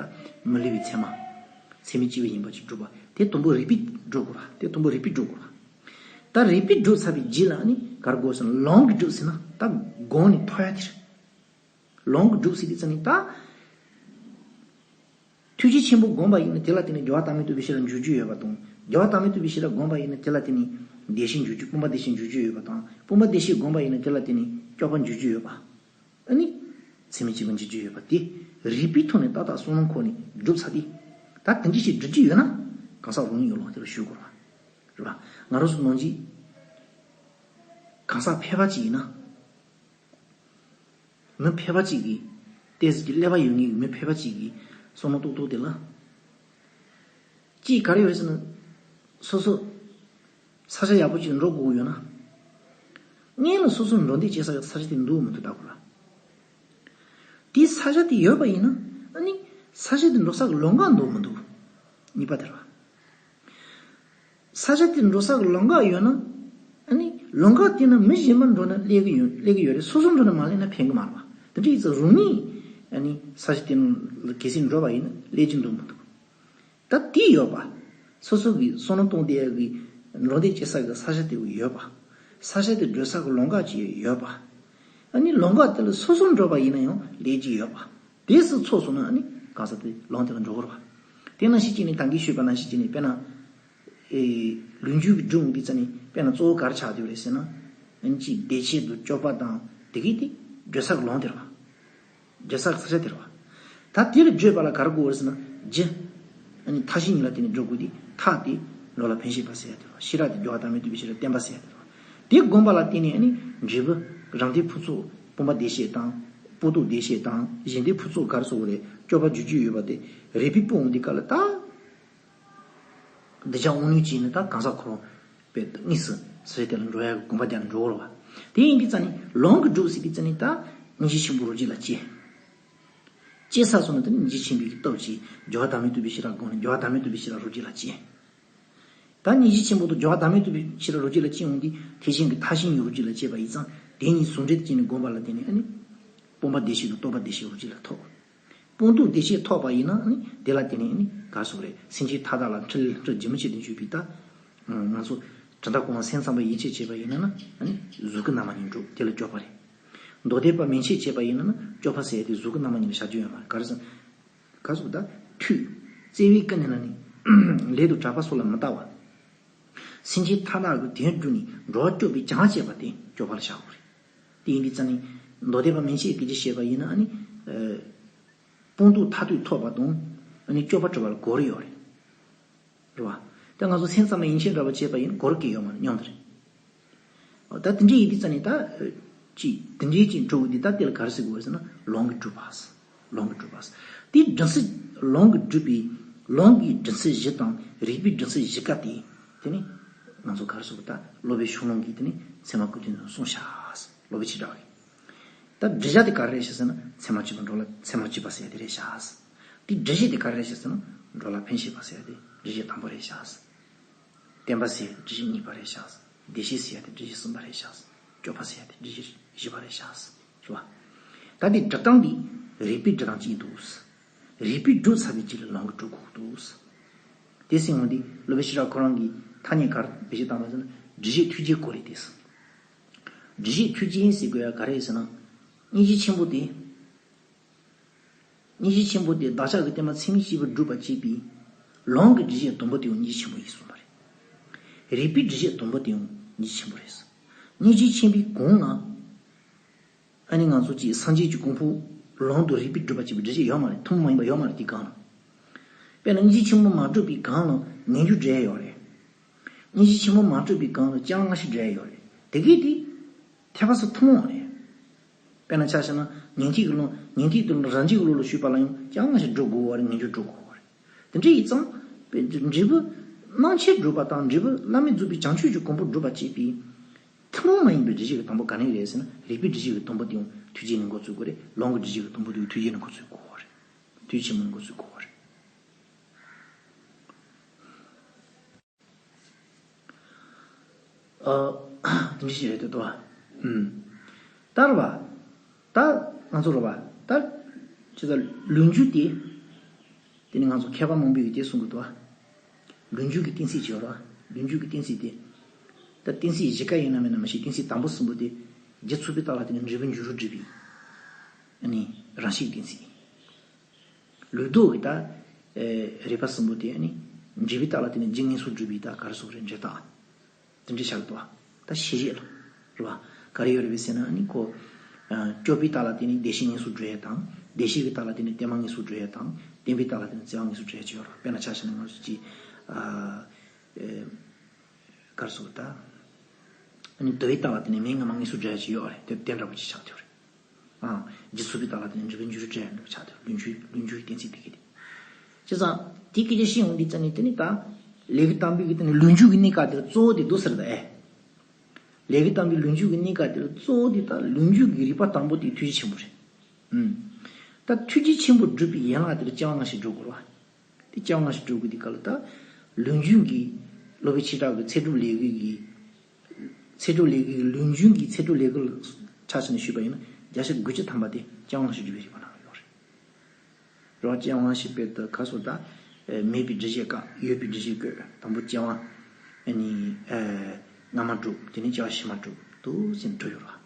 མི་ལུས་པའི་མཚན་མ། མཚན་མེད་སྐྱེས་བུ་ཡིན་པ་ཅིག་སྒྲུབ་པ་དེ་དང་པོ་རིགས་པས་སྒྲུབ་དགོས་ར། དེ་དང་པོ་རིགས་པས་སྒྲུབ་དགོས་ར། ད་རིགས་པས་སྒྲུབ་ཚར་བའི་རྗེས་ལ་ཨ་ནི་ག་རེ་དགོས་ཟེར་ན་ལུང་གིས་སྒྲུབ་ཟེར་ན་ད་དགོངས་ནས་ཐོབ་ཡ་དེ་རེད། ལུང་གིས་སྒྲུབ་ཟེར་དུས་ཙ་ནི་ད། ཐུགས་རྗེ་ཆེན་པོ་བསྒོམས་པ་ཡིན་ན་དེ་ལ་བརྟེན་ནས་རྒྱལ་བ་བདག་མེད་རྟོགས་པའི་ཤེས་རབ་འཇུག་རྒྱུ་ཡོད་པ་དང་། རྒྱལ་བ་བདག་མེད་རྟོགས་པའི་ཤེས་རབ་བསྒོམས་པ་ཡིན་ན་དེ་ལ་བརྟེན་ནས་བདེ་གཤེགས་འཇུག་རྒྱུ་སྤུན་པ་བདེ་གཤེགས་འཇུག་རྒྱུ་ཡོད་པ་དང་། སྤུན་པ་བདེ་གཤེགས་བསྒོམས་པ་ཡིན་ན་དེ་ལ་བརྟེན་ནས་སྐྱོབ་པ་འཇུག་རྒྱུ་ཡོད་པ། ཨ་ནི། མཚན་མེད་སྐྱེས་བུ་འཇུག་རྒྱུ་ཡོད་པ་དེ། རིགས་པའི་ཐོག་ནས་ཏག་ཏག་བསམ་བློ་འཁོར་ནས་སྒྲུབ་ཚར་ཏེ། ད་དེ་འདྲ་ཞིག་སྒྲུབ་རྒྱུ་ཡོད་ན། གང་ཟག་རང་ཉིད་ཀྱི་ལུང་དེ་ལ་ཞུགས་དགོས་རེད་བ། རེད་བ། ང་རང་ཚོ་ནང་གི་གང་ཟག་ཕལ་པ་ཅིག་ཡིན་ན། མི་ཕལ་པ་ཅིག་གིས། ཏོག་ཙམ་གྱི་ཀླད་པ་ཡོད་མཁན་གྱི་མི་ཕལ་པ་ཅིག་གིས་བསམ་བློ་ཏོག་ཏོག་དེ་ལ། ཅིག་ག་རེ་ཡོད་ཟེར་ན། སོ་སོ། ས་ཆ་ཡག་པོ་ཅིག་འགྲོ་དགོས་ཀྱི་ཡོད་ན། སྔོན་ལ་སོ་སོ་འགྲོ་འདོད་བྱེད་ས་ཡག་ས་ཆ་དེ་འདུག་མི་འདུག་ལྟ་དགོས་ལ། དེའི་ས་ཆ་དེ་ཡོད་པ་ཡིན་ན། ཨ་ནི། ས་ཆ་དེ་འགྲོ་ས་གི་ལམ་ཁ་འདུག་མི་འདུག་གཉིས་པ་དེ་རེད་བ། ས་ཆ་དེར་འགྲོ་ས་གི་ལམ་ཁ་ཡོད་ན། ཨ་ནི་ལམ་ཁ་དེ་ན་མི་གཞན་པ་འགྲོ་ན་སླེབས་ཀྱི་ཡོད་སླེབས་ཀྱི་ཡོད་རེད། སོ་སོ་འགྲོ་ན་མ་སླེབས་ན་ཕན་གི་མ་རེད་བ། དེ་འདྲ་ཡིན་ཙང་རང་ཉིད་ཨ་ནི་ས་ཆ་དེ་ན་གལ་སྲིད་འགྲོ་བ་ཡིན་ན་སླེབས་ཀྱི་འདུག་མི་འདུག་ད་དེ་ཡོད་པ། སོ་སོ་གི་བསམ་བློ་གཏོང་བསྡད་ཡག་གི་འགྲོ་འདོད་བྱེད་ས་གི་ས་ཆ་དེ་ཡོད་པ། ས་ཆ་དེ་འགྲོ་ས་གི་ལམ་ཁ་ཅིག་ཡོད་པ། ཨ་ནི་ལམ་ཁ་དེ་ལ་སོ་སོ་འགྲོ་བ་ཡིན་ན་ཡང་སླེབས་ཀྱི་ཡོད་པ། དེ་སུ་ཚོགས་སོང་ན་ཨ་ནི་གང་ཟག་དེ་ལམ་དེ་ལ་འགྲོ་དགོས་རེད་བ། དེ་ནང་བཞིན་བྱས་ནས་ད་གིན་ཞུས་པ་ནང་བཞིན་བྱས་ནས་དཔེར་ན། ཨེ། ལུས་འགྱུར་བའི་སྒྲུབ་འོང་དུས་ཙ་ནས་དཔེར་ན་གཙོ་བོ་ག་རེ་ཆགས་བསྡད་ཡོད་རེད་ཟེར་ན། ཨ་ནི་གཅིག་བདེ་གཤེགས་དང་སྐྱོབ་པ་དང་དེ་གས་དེ་བགྲོད་ས་གི་ལམ་དེ་རེད་བ། བགྲོད་ས་གི་ས་ཆ་དེ་རེད་བ། ད་དེ་ལ་བགྲོད་པ་ལ་ག་རེ་དགོས་རེད་ཟེར་ན་རྒྱུ། ཨ་ནི་མཐའ་བཞི་གཉིས་ལ་བརྟེན་ནས་འགྲོ་དགོས་ཏེ་མཐའ་དེ་འགྲོ་ལ་ཕན་བཞེད་པ་ཟེར་ཡ་དེ་རེད་བ། ཤེས་རབ་དེ་རྒྱལ་བ་བདག་མེད་རྟོགས་པའི་ཤེས་རབ་བརྟན་པ་ཟེར་ཡ་དེ་རེད་བ། དེ་བསྒོམ་པ་ལ་བརྟེན་ནས་ཨ་ནི་འབྲས་བུ་རང་སྡེའི་ཕུན་ཚོགས་སྤུན་པ་བདེ་གཤེགས་དང་། སྤངས་རྟོགས་བདེ་གཤེགས་དང་གཞན་སྡེའི་ཕུན་ཚོགས་ག་རེ་ཟེར་དགོས་རེད། སྐྱོབ་པ་འཇུག་རྒྱུ་ཡོད་པ་དེ་རིགས་པས་སྤོང་འོང་དུས་སྐབས་ལ་ད། གདུལ་བྱ་དབང་རྣོན་གྱིས་ནི་ད་གང་ཟག་ཁོ་རང་དཔེ་དངོས་སུ་ས་ཆ་དེ་ལ་འགྲོ་ཡག་གི་གོམ་པ་རྒྱག་ནས་འགྲོ་བ་རེད་བ། དེ་ཡིན་དུས་ཙ་ནི་ལམ་གྱི་སྒྲུབ་ཟེར་དུས་ཙ་ནི་ད་སྙིང་རྗེ་ཆེན་པོ་རང་རྒྱུད་ལ་སྐྱེ། སྐྱེ་ས་སོང་ན་དེ་ནི་སྙིང་རྗེ་ཆེན་པོའི་གི་སྟོབས་ཀྱིས་རྒྱལ་བ་བདག་མེད་རྟོགས་པའི་ཤེས་རབ་བསྒོམས་ནས་རྒྱལ་བ་བདག་མེད་རྟོགས་པའི་ཤེས་རབ་རང་རྒྱུད་ལ་སྐྱེ། ད་སྙིང་རྗེ་ཆེན་པོ་དང་རྒྱལ་བ་བདག་མེད་རྟོགས་པའི་ཤེས་རབ་རང་རྒྱུད་ལ་སྐྱེ་འོང་དུས་ཐེག་ཆེན་གྱི་མཐའ་བཞི་གཉིས་རང་རྒྱུད་ལ་སྐྱེས་པ་ཡིན་ཙང་དེ་གཉིས་ཟུང་འབྲེལ་དུ་བྱས་ནས་བསྒོམ་པ་ལ་བརྟེན་ནས་ཨ་ནི། སྤངས་པ་བདེ་གཤེགས་དང་རྟོགས་པ་བདེ་གཤེགས་རང་རྒྱུད་ལ་ཐོབ། སྤངས་རྟོགས་བདེ་གཤེགས་ཐོབ་པ་ཡིན་ན་ནི་དེ་ལ་བརྟེན་ནས་ནི་ག་རེ་ཟེར་དགོས་རེད། སེམས་ཅན་མཐའ་དག་ལ་འཕྲིན་ལས་སྤྲོད་རྒྱུ་མི་བྱེད་དུ་འཇུག་པའི་ད། ང་ཚོ་གྲུབ་མཐའ་གོང་མ་སེམས་ཙམ་པ་ཡན་ཆད་བྱས་པ་ཡིན་ན་ན་ཨ་ནི་གཟུགས་སྐུ་རྣམ་པ་གཉིས་འགྲུབ་དེ་ལ་སྐྱོབ་པ་རེད། མདོ་སྡེ་པ་མན་ཆད་བྱས་པ་ཡིན་ན་ན་སྐྱོབ་པ་ཟེར་ཡ་དེ་གཟུགས་སྐུ་རྣམ་པ་གཉིས་ལ་བཞག་རྒྱུ་ཡོད་མ་རེད། ག་རེ་ཟེར། ག་རེ་ཟེར་ད་ཐོས། བརྩེ་བའི་ཀུན་ནས་ན་ནི་ལས་དང་གྲགས་པ་སོགས་ལ་མི་ལྟ་བ། སེམས་ཅན་མཐའ་དག་གི་དོན་བསྒྲུབས་ནས་འགྲོ་བ་སྐྱོབ་པའི་བྱང་བྱེད་པ་དེ་སྐྱོབ་པ་ལ་བཞག་དགོས་རེད། དེ་ཡིན་དུས་ཙ་ནི། མདོ་སྡེ་པ་མན་ཆད་སྐད་ཆ་བཤད་པ་ཡིན་ན་ཨ་ནི། ཨ། སྤངས་རྟོགས་མཐར་ཐུག་ཐོབ་པ་དང་། ཨ་ནི་སྐྱོབ་པ་གྲུབ་པ་ལ་གོ་རེ་ཡོད་རེད། རེད་བ། ད་ང་ཚོ་སེམས་ཙམ་པ་ཡན་ཆད་འདྲ་བ་བྱས་པ་ཡིན་ན་གོ་རེ་གི་ཡོད་མ་རེད། སྙམ་དུ་རེད། ད་དེ་འདྲའི་ཡིན་དུས་ཙ་ནི་ད། ཅིག་དེ་འདྲའི་ཅིག་འགྲོ་དགོས་དུས་ད་དེ་ལ་ག་རེ་ཟེར་དགོས་ཟེར་ན་ལམ་གྱི་སྒྲུབ་པ། ལམ་གྱི་སྒྲུབ་པ། དེ་སྒྲུབ་ཚུལ་ལམ་གྱི་སྒྲུབ་པའི་ལམ་གྱི་སྒྲུབ་ཚུལ་བཞི་དང་རིགས་པའི་སྒྲུབ་ཚུལ་བཞི་ཀ་དེ། དེ་ནི་ང་ཚོ་ག་རེ་ཟེར་དགོས་ད་སློབ་དཔོན་ཤོ་ལོ་ཀའི་དེ་ནི་ཚད་མ་ཀུན་བཏུས་ནང་གསུངས་ཤག་སློབ་དཔོན་ཆོས་གྲགས་ཀྱིས། ད་སྒྲུབ་བྱ་དེ་ག་རེ་རེད་ཤག་ཟེར་ན་ཚད་མ་སྤྱོད་པ་འགྲོ་ལ་ཚད་མ་སྤྱོད་པ་ཟེར་ཡ་དེ་རེད་ཤག་དེ་སྒྲུབ་བྱེད་དེ་ག་རེ་རེད་ཤག་ཟེར་ན་འགྲོ་ལ་ཕན་བྱེད་པ་ཟེར་ཡ་དེ་སྒྲུབ་བྱེད་དང་པོ་རེད་ཤག་བརྟན་པ་ཟེར་སྒྲུབ་བྱེད་གཉིས་པ་རེད་ཤག་བདེ་གཤེགས་ཟེར་ཡ་དེ་སྒྲུབ་བྱེད་གསུམ་པ་རེད་ཤག་སྐྱོབ་པ་ཟེར་ཡ་དེ་སྒྲུབ་བྱེད་བཞི་པ་རེད་ཤག་རེད་བ། ད་དེ་སྒྲུབ་སྟངས་དེ་རིགས་པའི་སྒྲུབ་སྟངས་གཅིག་འདུག་རིགས་པས་སྒྲུབ་ཚར་བའི་རྗེས་ལ་ལམ་གྱི་སྒྲུབ་དགོས་འདུག་དེ་སེང་འོང་དུས་སློབ་དཔོན་ཤེས་རབ་ཁོ་རང་གིས་ཐ་སྙད་ག་རེ་བེད་སྤྱོད་བཏང་བ་ཟེར་ན་སྒྲུབ་བྱེད་ཐུགས་རྗེའི་སྐོར་རེད་དེ། སྒྲུབ་བྱེད་ཐུགས་རྗེ་ཟེར་དགོས་ཡ་ག་རེ་ཟེར་ན། སྙིང་རྗེ་ཆེན་པོ་དེ། སྙིང་རྗེ་ཆེན་པོ་དེ་བདག་ཅག་གི་བསྟན་པ་ཚད་མའི་སྐྱེས་བུས་སྒྲུབ་པར་བྱེད་པའི། ལམ་གྱི་སྒྲུབ་བྱེད་དང་པོ་དེ་ཡང་སྙིང་རྗེ་ཆེན་པོ་ཡིན་གསུངས་པ་རེད། རིགས་པའི་སྒྲུབ་བྱེད་དང་པོ་དེ་ཡང་སྙིང་རྗེ་ཆེན་པོ་རེད། སྙིང་རྗེ་ཆེན་པོའི་གོང་ལ། ཨ་ནི་ང་ཚོ་ཅིག་སངས་རྒྱས་ཀྱི་གོ་འཕང་ལམ་དང་རིགས་པས་སྒྲུབ་པར་བྱེད་པའི་སྒྲུབ་བྱེད་ཡོད་མ་རེད། ཐུན་མོང་མ་ཡིན་པ་ཡོད་མ་རེད་དེ་གང་ལ། དཔེར་ན་སྙིང་རྗེ་ཆེན་པོ་མ་གྲུབ་པའི་གང་ལ་ངེས་འབྱུང་འདྲ་ཡོད་རེད། སྙིང་རྗེ་ཆེན་པོ་མ་གྲུབ་པའི་གང་ལ་བཅོ་ལྔ་བཞི་འདྲ་ཡོད་རེད། དེ་གས་དེ། ཐེག་པ་སོགས་ཐུན་མོང་རེད། དཔེར་ན་ཆ་བཞག་ན་ཉན་ཐོས་ཀྱི་ལམ་ཉན་ཐོས་དང་རང་རྒྱུད་ཀྱི་ལམ་ལ་ཞུགས་པ་ལ་ཡང་བཅོ་ལྔ་བཞི་སྒྲུབ་དགོས་པ་རེད། ངེས་འབྱུང་སྒྲུབ་དགོས་པ་རེད། དེ་འདྲ་ཡིན་ཙང་། འབྲས་བུ། སྣང་མཆེད་སྒྲུབ་པ་དང་འབྲས་བུ་བླ་མེད་རྫོགས་པའི་བྱང་ཆུབ་ཀྱི་གོ་འཕང་སྒྲུབ་པར་བྱེད་པའི། ཐུན་མོང་མ་ཡིན་པའི་སྒྲུབ་བྱེད་ཀྱི་དང་པོ་ག་ནས་རེད་ཟེར་ན་རིགས་པའི་སྒྲུབ་བྱེད་ཀྱི་དང་པོ་དེ་ཡང་ཐུགས་རྗེ་ནས་འགོ་ཚུགས་དགོས་རེད། ལམ་གྱི་སྒྲུབ་བྱེད་ཀྱི་དང་པོ་དེ་ཡང་ཐུགས་རྗེ་ནས་འགོ་ཚུགས་དགོས་པ་རེད། ཐུགས་རྗེ་ཆེན་པོ་ནས་འགོ་ཚུགས་དགོས་པ་རེད། ཨ། དེ་འདྲ་ཞིག་རེད་འདུག་ཨ། ཨུམ། ད་རེད་པ། ད་ང་ཚོ་རེད་པ། ད་ཅི་ད་ལུག་རྒྱུ་དེ། དེ་ནི་ང་ཚོ་མཁས་པ་མང་པོས་དེ་གསུང་གི་འདུག་ཨ། ལུག་རྒྱུ་གི་གཏན་ཚིགས་ཅིག་ཡོད་རེད་པ། ལུག་རྒྱུ་གི་གཏན་ཚིགས་དེ། ད་གཏན་ཚིགས་བཞི་ཀ་ཡིན་ན་མིན་ན་མི་ཤེས། གཏན་ཚིགས་དང་པོ་གསུམ་པོ་དེ། རྒྱུ་ཚུགས་པའི་རྟགས་ལ་བརྟེན་ནས་འབྲས་བུ་འགྱུར་རོ་སྒྲུབ་པའི། ཨ་ནི་རང་བཞིན་གཏན་ཚིགས། ལུགས་ལྡོག་གི་ད། ཨེ། རིགས་པ་གསུམ་པོ་དེ་ནི། འབྲས་བུའི་རྟགས་ལ་བརྟེན་ནས་རྒྱུ་དངོས་སུ་སྒྲུབ་པའི་ད་ག་རེ་ཟེར་དགོས་རེད། འབྲས་རྟགས། དེ་འདྲ་བཞག་འདུག་པ། ད་ཤེས་བྱེད་ལ། རེད་པ། ག་རེ་ཡོད་རེད་པས་ཟེར་ན་ནི་ཁོ། ཨ། སྐྱོབ་པའི་རྟགས་ལ་བརྟེན་ནས་བདེ་གཤེགས་དངོས་སུ་སྒྲུབ་ཡས་དང་། བདེ་གཤེགས་ཀྱི་རྟགས་ལ་བརྟེན་ནས་བརྟན་མ་དངོས་སུ་སྒྲུབ་ཡས་དང་། བརྟན་པའི་རྟགས་ལ་བརྟེན་ནས་བརྩེ་བ་དངོས་སུ་སྒྲུབ་ཡས་ཅིག་ཡོད་རེད། དཔེར་ན་ཆ་བཞག་ན་ང་ཚོ་ཅིག་ཨ། ཨེ། ག་རེ་ཟེར་དགོས་ད། ཨ་ནི་དུ་བའི་རྟགས་ལ་བརྟེན་ནས་མེ་མངར་མ་དངོས་སུ་སྒྲུབ་ཡས་ཅིག་ཡོད་རེད། དེ་དེ་འདྲ་པོ་ཅིག་ཆགས་བསྡད་ཡོད་རེད། ཨང་། རྒྱུ་ཚུགས་པའི་རྟགས་ལ་བརྟེན་ནས་འབྲས་བུ་འགྱུར་རོ་སྒྲུབ་ཡས་འདྲ་པོ་ཆགས་བསྡད་ཡོད་རེད། ལུག་རྒྱུ། ལུག་རྒྱུ་གི་གཏན་ཚིགས་དེ་གི་དེ། བྱས་ཙང་། དེ་སྐད་ཆ་བཤད་ཡོང་དུས་ཙ་ནི་དེ་ནི་ད། ལས་ཀྱི་དང་པོའི་གི་དེ་ནི་ལུག་རྒྱུ་གི་གནས་སྐབས་དེ་ལ་གཙོ་བོ་དེ་འདུག་ཟེར་ད་ཨེ། ལས་ཀྱི་དང་པོའི་ལུག་རྒྱུ་གི་གནས་སྐབས་དེ་ལ་གཙོ་བོ་དེ་ད་ལུག་རྒྱུ་གི་རིགས་པ་དང་པོ་དེ་ཐུགས་རྗེ་ཆེན་པོ་རེད། ཨུམ། ད་ཐུགས་རྗེ་ཆེན་པོ་སྒྲུབ་པའི་ཡན་ལག་དེ་ལ་སྐྱེ་བ་སྔ་ཕྱི་སྒྲུབ་དགོས་རེད་པ། དེ་སྐྱེ་བ་སྔ་ཕྱི་སྒྲུབ་དགོས་དུས་སྐབས་ལ་ད། ལུག་རྒྱུ་གི། སློབ་དཔོན་ཆོས་གྲགས་ཀྱི་ཚེ་སྒྲུབ་ལས་ཀྱི་གི། ཚེ་སྒྲུབ་ལས་ཀྱི་གི་ལུག་རྒྱུ་གི་ཚེ་སྒྲུབ་ལས་ཀྱི་ལ་ཆ་བཞག་ནས་ཞུས་པ་ཡིན་ན་བརྒྱ་ཆ་དགུ་བཅུ་ཐམ་པ་དེ་སྐྱེ་བ་སྔ་ཕྱི་སྒྲུབ་པའི་རིགས་པ་ནང་ལ་ཡོད་རེད། རེད་པ། སྐྱེ་བ་སྔ་ཕྱི་དཔེར་ན་ག་རེ་ཟེར་དགོས་ད། མེད་པའི་སྒྲུབ་བྱེད་བཀག་ཡོད་པའི་སྒྲུབ་བྱེད་བཀོད། དང་པོ་སྐྱེ་བ། ཨ་ནི། སྔ་མ་སྒྲུབ། དེ་ནས་སྐྱེ་བ་ཕྱི་མ་སྒྲུབ། འདུག་ཟེར་ནས་འགྲོ་ཡོད་རེད་པ།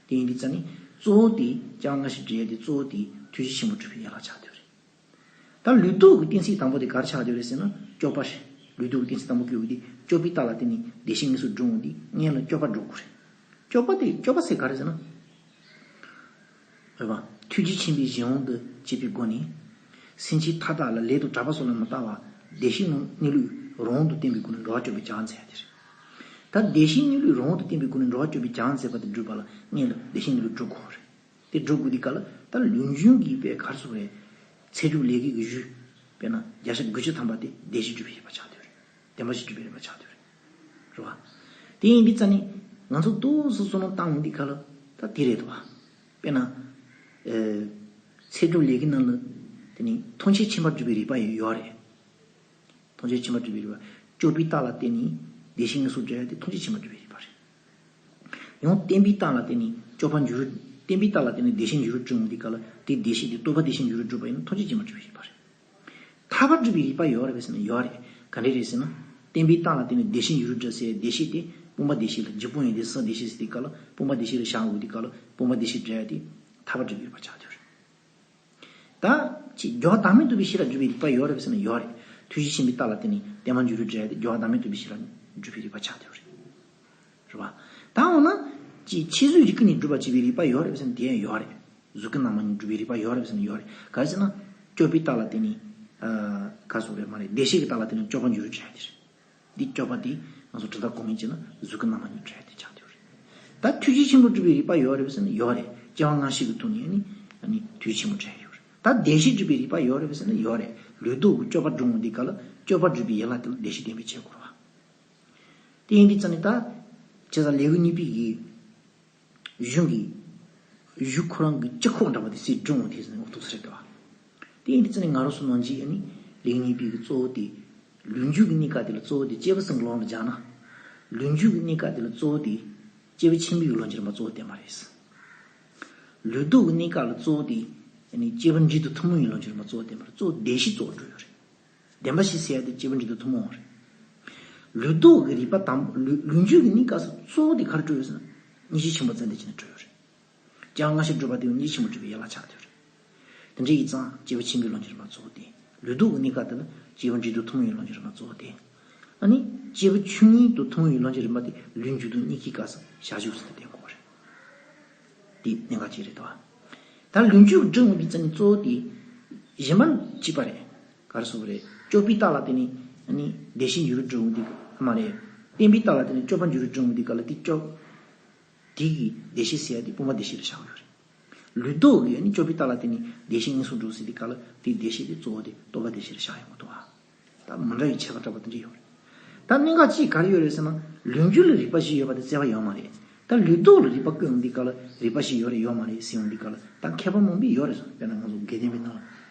དེ་ཡིན་དུས་ཙ་ནི། གཙོ་བོ་དེ་སྐྱེ་བ་སྔ་ཕྱི་སྒྲུབ་ཡས་དེ་གཙོ་བོ་དེ་ཐུགས་རྗེ་ཆེན་པོ་སྒྲུབ་པའི་ཡན་ལག་ཆགས་བསྡད་ཡོད་རེད། ད་ལུགས་ལྡོག་གི་གཏན་ཚིགས་དང་པོ་དེ་ག་རེ་ཆགས་བསྡད་ཡོད་རེད་ཟེར་ན་སྐྱོབ་པ་རེད། ལུགས་ལྡོག་གི་གཏན་ཚིགས་དང་པོ་སྐྱོབ་པ་དེ་སྐྱོབ་པའི་རྟགས་ལ་བརྟེན་ནས་བདེ་གཤེགས་དངོས་སུ་སྒྲུབ་འོང་དུས་སྔོན་ལ་སྐྱོབ་པ་སྒྲུབ་དགོས་རེད། སྐྱོབ་པ་དེ་སྐྱོབ་པ་ཟེར་ག་རེ་ཟེར་ན། རེད་པ། ཐུགས་རྗེ་ཆེན་པོའི་གཞན་དབང་དུ་བྱས་པའི་སྒོ་ནས། སེམས་ཅན་མཐའ་དག་ལ་ལས་དང་གྲགས་པ་སོགས་ལ་མི་ལྟ་བར་བདེ་གཤེགས་རྣམས་གནས་ལུགས་རང་དབང་དུ་བསྟན་པའི་སྒོ་ནས་འགྲོ་བ་སྐྱོབ་པའི་སྦྱང་ཚན་དེ་རེད། ད་བདེ་གཤེགས་གནས་ལུགས་རང་དབང་དུ་བསྟན་པའི་སྒོ་ནས་འགྲོ་བ་སྐྱོབ་པའི་སྦྱང་ཚན་པ་དེ་སྒྲུབ་པ་ལ་སྔོན་ལ་བདེ་གཤེགས་གནས་ལུགས་སྒྲུབ་དགོས་རེད། དེ་སྒྲུབ་དགོས་དུས་སྐབས་ལ་ད་ལུག་རྒྱུ་གི་དཔེ་ག་རེ་ཟེར་དགོས་རེད། ཚེ་སྒྲུབ་ལས་ཀྱི་གཞུང་། དཔེར་ན་བརྒྱ་ཆ་དགུ་བཅུ་ཐམ་པ་དེ་བདེ་གཤེགས་སྒྲུབ་པའི་རིགས་པ་ཆགས་བསྡད་ཡོད་རེད། བདེན་པ་བཞི་སྒྲུབ་པའི་རིགས་པ་ཆགས་བསྡད་ཡོད་རེད། རེད་པ། དེ་ཡིན་དུས་ཙ་ནི། ང་ཚོ་ཏོག་ཙམ་བསམ་བློ་བཏང་ཡོང་དུས་སྐབས་ལ་ད་དེ་རེད་འདུག་པ། དཔེར་ན། ཨེ། ཚེ་སྒྲུབ་ལས་ཀྱི་ནང་ལ། དེ་ནི་ཐམས་ཅད་མཁྱེན་པ་སྒྲུབ་པའི་རིགས་པ་ཡོད་རེད། ཐམས་ཅད་མཁྱེན་པ་སྒྲུབ་པའི་རིགས་པ། སྐྱོབ་པའི་རྟགས་ལ་བརྟེན་ནས་བདེ་གཤེགས་དངོས་སུ་སྒྲུབ་ཡ་དེ་ཐམས་ཅད་མཁྱེན་པ་སྒྲུབ་པའི་རིགས་པ་རེད། ཡང་བརྟན་པའི་རྟགས་ལ་བརྟེན་ནས་སྐྱོབ་པ་འགྱུར་བ། བརྟན་པའི་རྟགས་ལ་བརྟེན་ནས་བདེ་གཤེགས་འགྱུར་བ་སྒྲུབ་ཡོང་དུས་སྐབས་ལ་དེ་བདེ་གཤེགས་དེ་རྟོགས་པ་བདེ་གཤེགས་འགྱུར་བ་སྒྲུབ་པ་ཡིན་ན་ཐམས་ཅད་མཁྱེན་པ་སྒྲུབ་པའི་རིགས་པ་རེད། ཐར་པ་སྒྲུབ་པའི་རིགས་པ་ཡོད་རེད་པས་ཟེར་ན་ཡོད་རེད། ག་འདྲ་རེད་ཟེར་ན། བརྟན་པའི་རྟགས་ལ་བརྟེན་ནས་བདེ་གཤེགས་འགྱུར་བ་སྒྲུབ་ཟེར་བདེ་གཤེགས་དེ་སྤངས་པ་བདེ་གཤེགས་ལ་རྒྱུ་སྤངས་ཡས་དེ་སེམས་བདེ་གཤེགས་ཟེར་དུས་སྐབས་ལ་སྤངས་པ་བདེ་གཤེགས་ལ་བཞག་འོང་དུས་སྐབས་ལ་སྤངས་པ་བདེ་གཤེགས་སྒྲུབ་ཡ་དེ་ཐར་པ་སྒྲུབ་པའི་རིགས་པ་ཆགས་བསྡད་ཡོད་རེད། ད། ཅིག་རྒྱུ་བ་བདག་མེད་རྟོགས་པའི་ཤེས་རབ་སྒྲུབ་པའི་རིགས་པ་ཡོད་རེད་པས་ཟེར་ན་ཡོད་རེད། ཐུགས་རྗེ་ཆེན་པོའི་རྟགས་ལ་བརྟེན་ནས་བརྟན་མ་འགྱུར་བ་སྒྲུབ་ཡ་དེ་རྒྱུ་བ་བདག་མེད་རྟོགས་པའི་ཤེས་རབ་སྒྲུབ་པའི་རིགས་པ་ཆགས་བསྡད་ཡོད་རེད། རེད་པ། ད་འོ་ན། ཅིག་ཕྱི་གཟུགས་ཀྱི་སྐུ་ནས་སྒྲུབ་པ་བྱེད་པའི་རིགས་པ་ཡོད་རེད་པས་ཟེར་ན་དེ་ཡང་ཡོད་རེད། གཟུགས་སྐུ་རྣམ་པ་གཉིས་སྒྲུབ་པའི་རིགས་པ་ཡོད་རེད་པས་ཟེར་ན་ཡོད་རེད། ག་རེ་ཟེར་ན། སྐྱོབ་པའི་རྟགས་ལ་བརྟེན་ནས། ཨ། ག་རེ་ཟེར་དགོས་རེད་མ་རེད། བདེ་གཤེགས་ཀྱི་རྟགས་ལ་བརྟེན་ནས་སྐྱོབ་པ་འགྱུར་བ་སྒྲུབ་ཡ་དེ་རེད། འདི་སྐྱོབ་པ་དེ་ང་ཚོ་དྲི་ཟ་གོང་མིན་བྱས་ན་གཟུགས་སྐུ་རྣམ་པ་གཉིས་སྒྲུབ་ཡ་དེ་ཆགས་བསྡད་ཡོད་རེད། ད་ཐུགས་རྗེ་ཆེན་པོ་སྒྲུབ་པའི་རིགས་པ་ཡོད་རེད་པས་ཟེར་ན་ཡོད་རེད། སྐྱེ་བ་སྔ་ཕྱི་གི་ཐོག་ནས་ནི་ཨ་ནི་ཐུགས་རྗེ་ཆེན་པོ་སྒྲུབ་ཡ་ཡོད་རེད། ད་བདེ་གཤེགས་སྒྲུབ་པའི་རིགས་པ་ཡོད་རེད་པས་ཟེར་ན་ཡོད་རེད། ལུགས་ལྡོག་གི་སྐྱོབ་པ་སྒྲུབ་འོང་དུས་སྐབས་ལ་སྐྱོབ་པ་སྒྲུབ་པའི་ཡན་ལག་དེ་ལ་བདེ་གཤེགས་བསྟན་པའི་ཆེད་དགོས་རེད་པ། དེ་ཡིན་དུས་ཙ་ནི་ད། བྱས་ཙང་ལེའུ་གཉིས་པའི་གི་གཞུང་གི། གཞུང་ཁོ་རང་གི་སྤྱི་ཁོག་འདྲ་པོ་དེ་ཟེར་སྒྲུང་དེ་ཟེར་ནས་འོ་ཐུག་ས་རེད་དོ། དེ་ཡིན་དུས་ཙ་ནི་ང་རང་ཚོ་ནང་གི་ཨ་ནི་ལེའུ་གཉིས་པའི་གི་གཙོ་བོ་དེ། ལུག་རྒྱུ་གི་གནས་སྐབས་དེ་ལ་གཙོ་བོ་དེ་སྐྱེས་བུ་གསུམ་གྱི་ལུགས་ལ་སྦྱར་ན། ལུག་རྒྱུ་གི་གནས་སྐབས་དེ་ལ་གཙོ་བོ་དེ། སྐྱེས་བུ་ཆེན་པོའི་གི་ལུགས་ཀྱི་རིམ་པ་གཙོ་བོ་བསྟན་པ་རེད། ལུགས་ལྡོག་གི་གནས་སྐབས་ལ་གཙོ་བོ་དེ། ཨ་ནི་སྐྱེས་བུ་འབྲིང་དང་ཐུན་མོང་གི་ལུགས་ཀྱི་རིམ་པ་གཙོ་བོ་བསྟན་པ་རེད། གཙོ་བོ་བདེ་གཤེགས་གཙོ་བོ་འགྲོ་ཡོད་རེད། བདེན་པ་བཞི་ཟེར་ཡ་དེ་སྐྱེས་བུ་འབྲིང་དང་ཐུན་མོང་རེད། ལུགས་ལྡོག་གི་རིགས་པ་དང་ལུགས་ལུགས་འབྱུང་གི་གནས་སྐབས་སུ་གཙོ་བོ་དེ་ག་རེ་གྲུབ་ཡོད་ཟེར་ན། མཉེས་གཤིན་ཆེན་པོ་ཙམ་དེ་བྱས་ནས་གྲུབ་ཡོད་རེད། སྐྱེ་བ་སྔ་ཕྱི་སྒྲུབ་པ་དེ་མཉེས་གཤིན་ཆེན་པོ་སྒྲུབ་པའི་ཡན་ལག་ཆགས་བསྡད་ཡོད་རེད། དེ་འདྲ་ཡིན་ཙང་སྐྱེས་བུ་ཆེན་པོའི་ལུགས་ཀྱི་རིམ་པ་གཙོ་བོ་དེ། ལུགས་ལྡོག་གི་གནས་སྐབས་དེ་ལ་སྐྱེས་བུ་འབྲིང་དང་ཐུན་མོང་གི་ལུགས་ཀྱི་རིམ་པ་གཙོ་བོ་དེ། ཨ་ནི། སྐྱེས་བུ་ཆུང་ངུ་དང་ཐུན་མོང་གི་ལུགས་ཀྱི་རིམ་པ་དེ་ལུགས་འབྱུང་དང་མཉེས་གཤིན་སྐབས་སུ་བྱ་བྱེད་ཟེར་ཏེ་བསྟན་དགོས་རེད། དེ་གནད་འགག་ཅིག་རེད་དོ། ད་ལུགས་འབྱུང་སྒྲུབ་འོང་དུས་ཙ་ནི་གཙོ་བོ་དེ། གཞན་པ་གཅིག་པ་རེད། ག་རེ་ཟེར་དགོས་རེད། སྐྱོབ་པའི་རྟགས་ལ་བརྟེན་ནས་ནི་བདེ་གཤེགས་འགྱུར་བ་སྒྲུབ་འོང་དུས་མ་རེད། བརྟན་པའི་རྟགས་ལ་བརྟེན་ནས་སྐྱོབ་པ་འགྱུར་བ་སྒྲུབ་འོང་དུས་སྐབས་ལ་དེ་སྐྱོབ། དེ་གི་བདེ་གཤེགས་ཟེར་ཡ་དེ་སྤངས་པ་བདེ་གཤེགས་ལ་བཞག་ཡོད་རེད། ལུགས་ལྡོག་གི་ནི་སྐྱོབ་པའི་རྟགས་ལ་བརྟེན་ནས་བདེ་གཤེགས་དངོས་སུ་འགྲུབ་ཟེར་དུས་སྐབས་ལ་དེ་བདེ་གཤེགས་དེ་གཙོ་བོ་དེ་རྟོགས་པ་བདེ་གཤེགས་ལ་བཞག་ཡོང་གི་འདུག་ཨ། ད་མི་འདྲ་བའི་ཁྱད་པར་འདྲ་པོ་དེ་འདྲ་ཡོད་རེད། ད་གནད་འགག་གཅིག་ག་རེ་ཡོད་རེད་ཟེར་ན། ལུགས་འབྱུང་ལ་རིགས་པ་བཞི་ཡོད་པ་དེ་བཙལ་བ་ཡོད་མ་རེད། ད་ལུགས་ལྡོག་ལ་རིགས་པ་བཀོད་ཡོང་དུས་སྐབས་ལ་རིགས་པ་བཞི་ཡོད་རེད་ཡོད་མ་རེད་ཟེར་ཡོང་དུས་སྐབས་ལ་ད་མཁས་པ་མང་པོས་ཡོད་རེད་ཟེར། དཔེར་ན་ང་ཚོ་དགེ་ལྡན་པའི་ནང་ལ་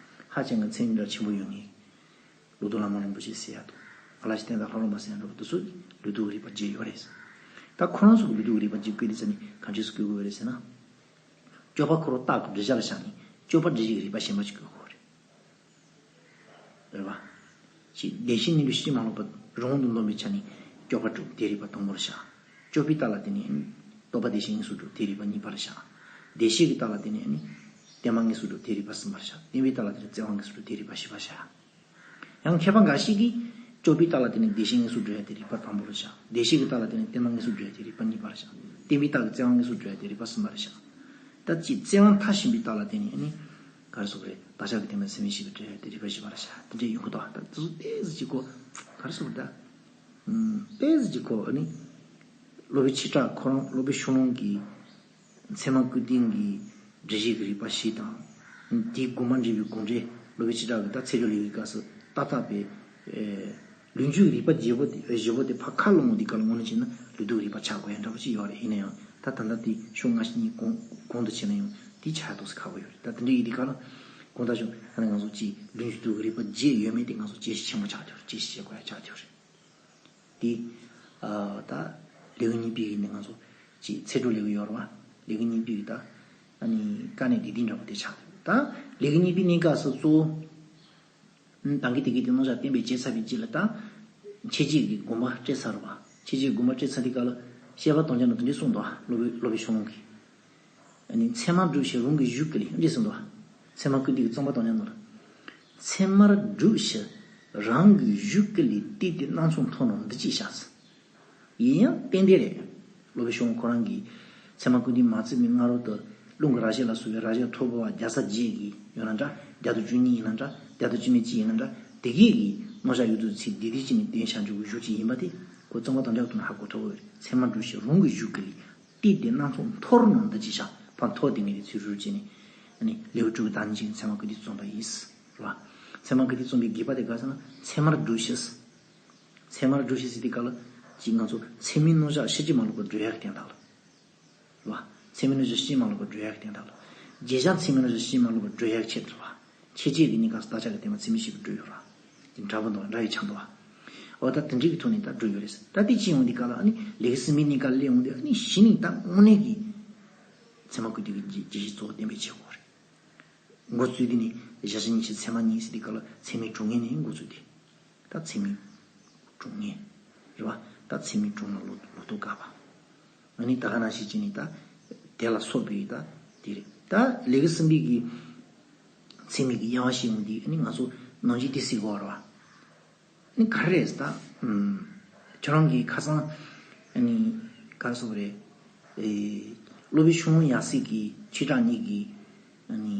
ཧ་ཅང་གི་མཚན་ཉིད་འདྲ་ཆེན་པོ་ཡོད་ངེས། ལོ་ཏོག་བླ་མ་རིན་པོ་ཆེ་ཟེར་ཡ་དང་། ཨ་ལ་ཤི་བསྟན་དང་ལྷ་རམས་པ་ཟེར་ཡ་འདྲ་པོ་དེ་ཚོ་ལུགས་ལྡོག་རིགས་པ་བརྒྱད་ཡོད་རེད་ཟེར། ད་ཁོ་རང་ཚོ་གི་ལུགས་ལྡོག་གི་རིགས་པ་གཅིག་བཀོད་དེ་ཙ་ནི་གང་ཅི་སུ་བཀོད་དགོས་རེད་ཟེར་ན། སྐྱོབ་པ་འཁོར་བ་རྟག་ཏུ་འདྲི་བྱ་ལ་བཞག་ནས་སྐྱོབ་པ་འདྲི་བྱེད་ཀྱི་རིགས་པ་གཞན་པ་ཅིག་བཀོད་དགོས་རེད། རེད་བ། ཅིག་བདེན་ཞེན་གཉིས་ལུས་ཕྱིར་མ་ལོག་པ་རང་དབང་དུ་འདོམས་པའི་ཆ་ནས་སྐྱོབ་པ་གྲུབ་དེ་རིགས་པ་དང་པོར་བཞག་སྐྱོབ་པའི་རྟགས་ལ་བརྟེན་ནས་རྟོག་པ་བདེན་ཞེན་གཉིས་སུ་གྲུབ་དེ་རིགས་པ་གཉིས་པར་བཞག་བདེན་ཞེན་གྱི་རྟགས་ལ་བརྟེན་ནས་ནི་བརྟེན་པ་གཉིས་སུ་གྲུབ་དེ་རིགས་པ་གསུམ་པར་བཞག་བརྟེན་པའི་རྟགས་ལ་བརྟེན་ནས་བརྩེ་བ་གཉིས་སུ་གྲུབ་དེ་རིགས་པ་བཞི་པར་བཞག་ཡང་མཁས་པ་འགའ་ཞིག་གིས་སྐྱོབ་པའི་རྟགས་ལ་བརྟེན་ནས་བདེན་ཞེན་གཉིས་སུ་གྲུབ་ཡ་དེ་རིགས་པ་དང་པོར་བཞག་བདེན་ཞེན་གྱི་རྟགས་ལ་བརྟེན་ནས་བརྟེན་པ་གཉིས་སུ་གྲུབ་ཡ་དེ་རིགས་པ་གཉིས་པར་བཞག་བརྟེན་པའི་རྟགས་ཀྱི་བརྩེ་བ་གཉིས་སུ་གྲུབ་ཡ་དེ་རིགས་པ་གསུམ་པར་བཞག་ད་ཅིག་བརྩེ་བ་མཐར་ཕྱིན་པའི་རྟགས་ལ་བརྟེན་ནས་ནི། ག་རེ་ཟེར་དགོས་རེད། བདག་ཅག་གི་བདེན་པ་ཚད་མས་ཤེས་པའི་འབྲེལ་ཡོད་དེ་རིགས་པ་བཞི་པར་བཞག་དེ་འདྲའི་ཡོང་གི་འདུག་ད་དེ་ཚོ་ཏོག་ཙམ་ཅིག་གོ། ག་རེ་ཟེར་དགོས་རེད་ད། ཨུམ། ཏོག་ཙམ་ཅིག་གོ་ཨ་ནི། སློབ་དཔོན་ཆོས་གྲགས་ཁོ་རང་སློབ་དཔོན་ཤོ་ལོ་ཀའི་ཚད་མ་བཀུར་སྟི་གི་འགྲེལ་བཤད་ཀྱི་རིགས་པ་བཞི་དང་། དེའི་དགོངས་པ་འགྲེལ་བའི་དགོངས་འགྲེལ་སློབ་དཔོན་ཆོས་གྲགས་ཀྱི་ད་ཚིག་སྦྱོར་ལས་ཀྱི་སྐབས་སུ་ཏག་ཏག་པའི། ཨེ། ལུགས་འབྱུང་རིགས་པ་བཞི་པོ་དེ་བཞི་པོ་དེ་ཕར་ཁ་ལོངས་འདི་ག་ལ་ངོ་ནས་བྱས་ན་ལུགས་ལྡོག་རིགས་པ་ཆགས་དགོས་ཡ་འདྲ་པོ་ཅིག་ཡོད་རེད། ཡིན་ན་ཡང་ད་ད་ལྟ་དེ་ཕྱོགས་སྔ་ཕྱི་གཉིས་གོང་གོང་དུ་ཕྱིན་ན་ཡང་དེ་ཆགས་ཏོག་ཙམ་ཁག་པོ་ཡོད་རེད། ད་དེ་འདྲ་ཡིན་དུས་ག་ལ་གང་ལྟར་ཞོག་ཨ་ནི་ང་ཚོ་ཅིག་ལུགས་འབྱུང་རིགས་པ་བརྒྱད་ཡོད་མེད་དེ་ང་ཚོ་དཔྱད་གཞི་ཆེན་པོ་ཆགས་ཡོད་རེད། དཔྱད་གཞི་བྱེད་དགོས་ཡ་ཆགས་ཡོད་རེད། དེ་ཨ་ད་ལེའུ་གཉིས་པའི་ནི་ང་ཚོ་ཅིག་ཚིག་གྲོགས་ལེའུ་ཡོད་རེད་བ། ལེའུ་གཉིས་པའི་ད་ཨ་ནི་དཀའ་གནད་འདི་འདི་འདྲ་པོ་དེ་ཆགས་ཡོད། ད་ལེའུ་གཉིས་པའི་གནས་སྐབས་སུ་གཙོ་བོ། ད་གིན་དེ་གིན་དེ་རྣམ་གཞག་བསྟན་པའི་བྱས་ཚར་བའི་རྗེས་ལ་ད། འཆད་བྱེད་ཀྱི་དགོངས་པ་བཀྲལ་ཚར་བ། འཆད་བྱེད་ཀྱི་དགོངས་པ་བཀྲལ་ཚར་དུས་སྐབས་ལ་བཤད་པ་དང་བཅས་ནས་དེ་འདྲས་གསུངས་འདུག་སློབ་དཔོན་སློབ་དཔོན་ཤོ་ལོ་ཀས། ཨ་ནི་ཚད་མར་སྒྲུབ་ཕྱིར་རང་གི་གཞུག་གུ་ལས་འདྲས་གསུངས་འདུག་ཚད་མ་བཀུར་སྟི་གི་རྩོམ་པ་དང་བཅས་ནས། ཚད་མར་སྒྲུབ་ཕྱིར་རང་གི་གཞུག་གུ་ལས་གཏད་དེ་སྣ་ཚོགས་མཐོ་རྣམས་འདི་ཅིག་བཞག་ཟེར། ཡིན་ཡང་ཏན་ཏན་རེད། སློབ་དཔོན་ཤོ་ལོ་ཀ་ཁོ་རང་གིས་ཚད་མ་བཀུར་སྟི་མ་བརྩིས་པའི་སྔ་རོལ་དུ་རླུང་གི་རྭ་ཞིག་ལ་སོགས་པའི་རྭ་ཞིག་མཐོ་པོ་བ་བརྒྱ་རྩ་བརྒྱད་ཀྱི་ཡོད་ན་འདྲ། བརྒྱ་དང་བཅུ་གཉིས་ཡིན་ན་འདྲ། བརྒྱ་དང་བཅུ་མེད་གཅིག་ཡིན་ན་འདྲ། དེ་གས་ཀྱི་རྣམ་གཞག་ཡོད་དུས་ཚིག་འདི་དེ་གཅིག་ནི་བསྟན་བྱ་འཇུག་གི་གཞུག་ཅིག་ཡིན་པ་དེ་ཁོ་རྩོམ་པ་དང་སྦྱར་ཐུབ་ན་ཧ་གོ་ཐུབ་ཀྱི་རེད། ཚད་མར་སྒྲུབ་ཕྱིར་རང་གི་གཞུག་གུ་ལས་གཏད་དེ་སྣ་ཚོགས་མཐོ་རྣམས་འདི་ཅིག་བཞག་ཕར་མཐོ་དེ་ངས་དེ་ཚུར་རུབ་བྱས་ནས་ཨ་ནི་ལེའུ་དྲུག་གི་བདག་ཉིད་ཅན་གྱི་ཚད་མ་བཀུར་སྟི་རྩོམ་པ་ཡིན། རེད་བ། ཚད་མ་བཀུར་སྟི་རྩོམ་པའི་དགོས་པ་དེ་ག་ཟེར་ན་ཚད་མར་སྒྲུབ་ཕྱིར། ཚད་མར་སྒྲུབ་ཕྱིར་ཟེར་དུས་སྐབས་ལ་ཅིག་ང་ཚོ་ཚད་མའི་རྣམ་གཞག་ཕྱིན་ཅི་མ་ལོག་པར་སྒྲུབ་ཡག་གི་དོན་དག་ལ། རེད་བ། ཚད་མའི་རྣམ་གཞག་ཕྱིན་ཅི་མ་ལོག་པར་སྒྲུབ་ཡག་གི་དོན་དག་ལ། རྗེས་འཇུག་ཚད་མའི་རྣམ་གཞག་ཕྱིན་ཅི་མ་ལོག་པར་སྒྲུབ་ཡག་ཆེད་དུ་རེད་བ། འཆད་བྱེད་ཀྱི་གནས་སྐབས་སུ་བདག་ཅག་གི་བདེན་པ་ཚད་མས་ཤེས་པའི་འགྲོས་ཡོད་རེད་བ། དེ་འདྲ་པོ་འདུག་འདྲ་ཡི་ཆ་འདུག་བ། འོ་ད་དེ་འདྲའི་གི་ཐོག་ནས་ད་སྒྲུབ་ཡོད་རེད། ད་དེ་ཅི་ཡོང་དུས་སྐབས་ལ་ཨ་ནི་ལེའུ་གསུམ་པའི་གནས་སྐབས་སླེབས་ཡོང་དུས་ཨ་ནི་གཞི་ནས་ད་དངོས་གནས་ཀྱི་ཚད་མ་བཀུར་སྟི་གི་རྒྱས་བཤད་གཙོ་བོ་བསྟན་པའི་ཆེད་དགོས་རེད། འགོ་བཙུགས་དེ་ནི་བཞག་བྱ་ཉིད་ཕྱིར་ཚད་མ་ཉིད་ཟེར་དུས་སྐབས་ལ་ཚད་མའི་གྲོང་ངེས་ནས་འགོ་བཙུགས་ཏེ། ད་ཚད་མའི་གྲོང་ངེས། རེད་བ། ད་ཚད་མའི་གྲོང་ལ་ལོ་ལོ་ཏོག་བཀག་པ། ཨ་ནི་ད་ག་ནང་བཞིན་བྱས་ནས་ད་དེ་ལ་སོགས་པའི་ད་དེ་རེད། ད་ལེའུ་གསུམ་པའི་གི་ཚད་མའི་གི་དབྱེ་བ་ཤེས་ཡོང་དུས་ཨ་ནི་ང་ཚོ་ནང་བཞིན་དེ་སྲིད་གོ་རེད་བ། ནི་ག་རེ་རེད་ད། ཨུམ། ཁྱོད་རང་གིས་ཁ་སང་ཨ་ནི་ག་རེ་ཟེར་དགོས་རེད། ཨེ། སློབ་དཔོན་ཤོ་ལོ་ཀ་ཡང་སྲིད་ཀྱི་ཆོས་གྲགས་གཉིས་ཀྱིས་ཨ་ནི་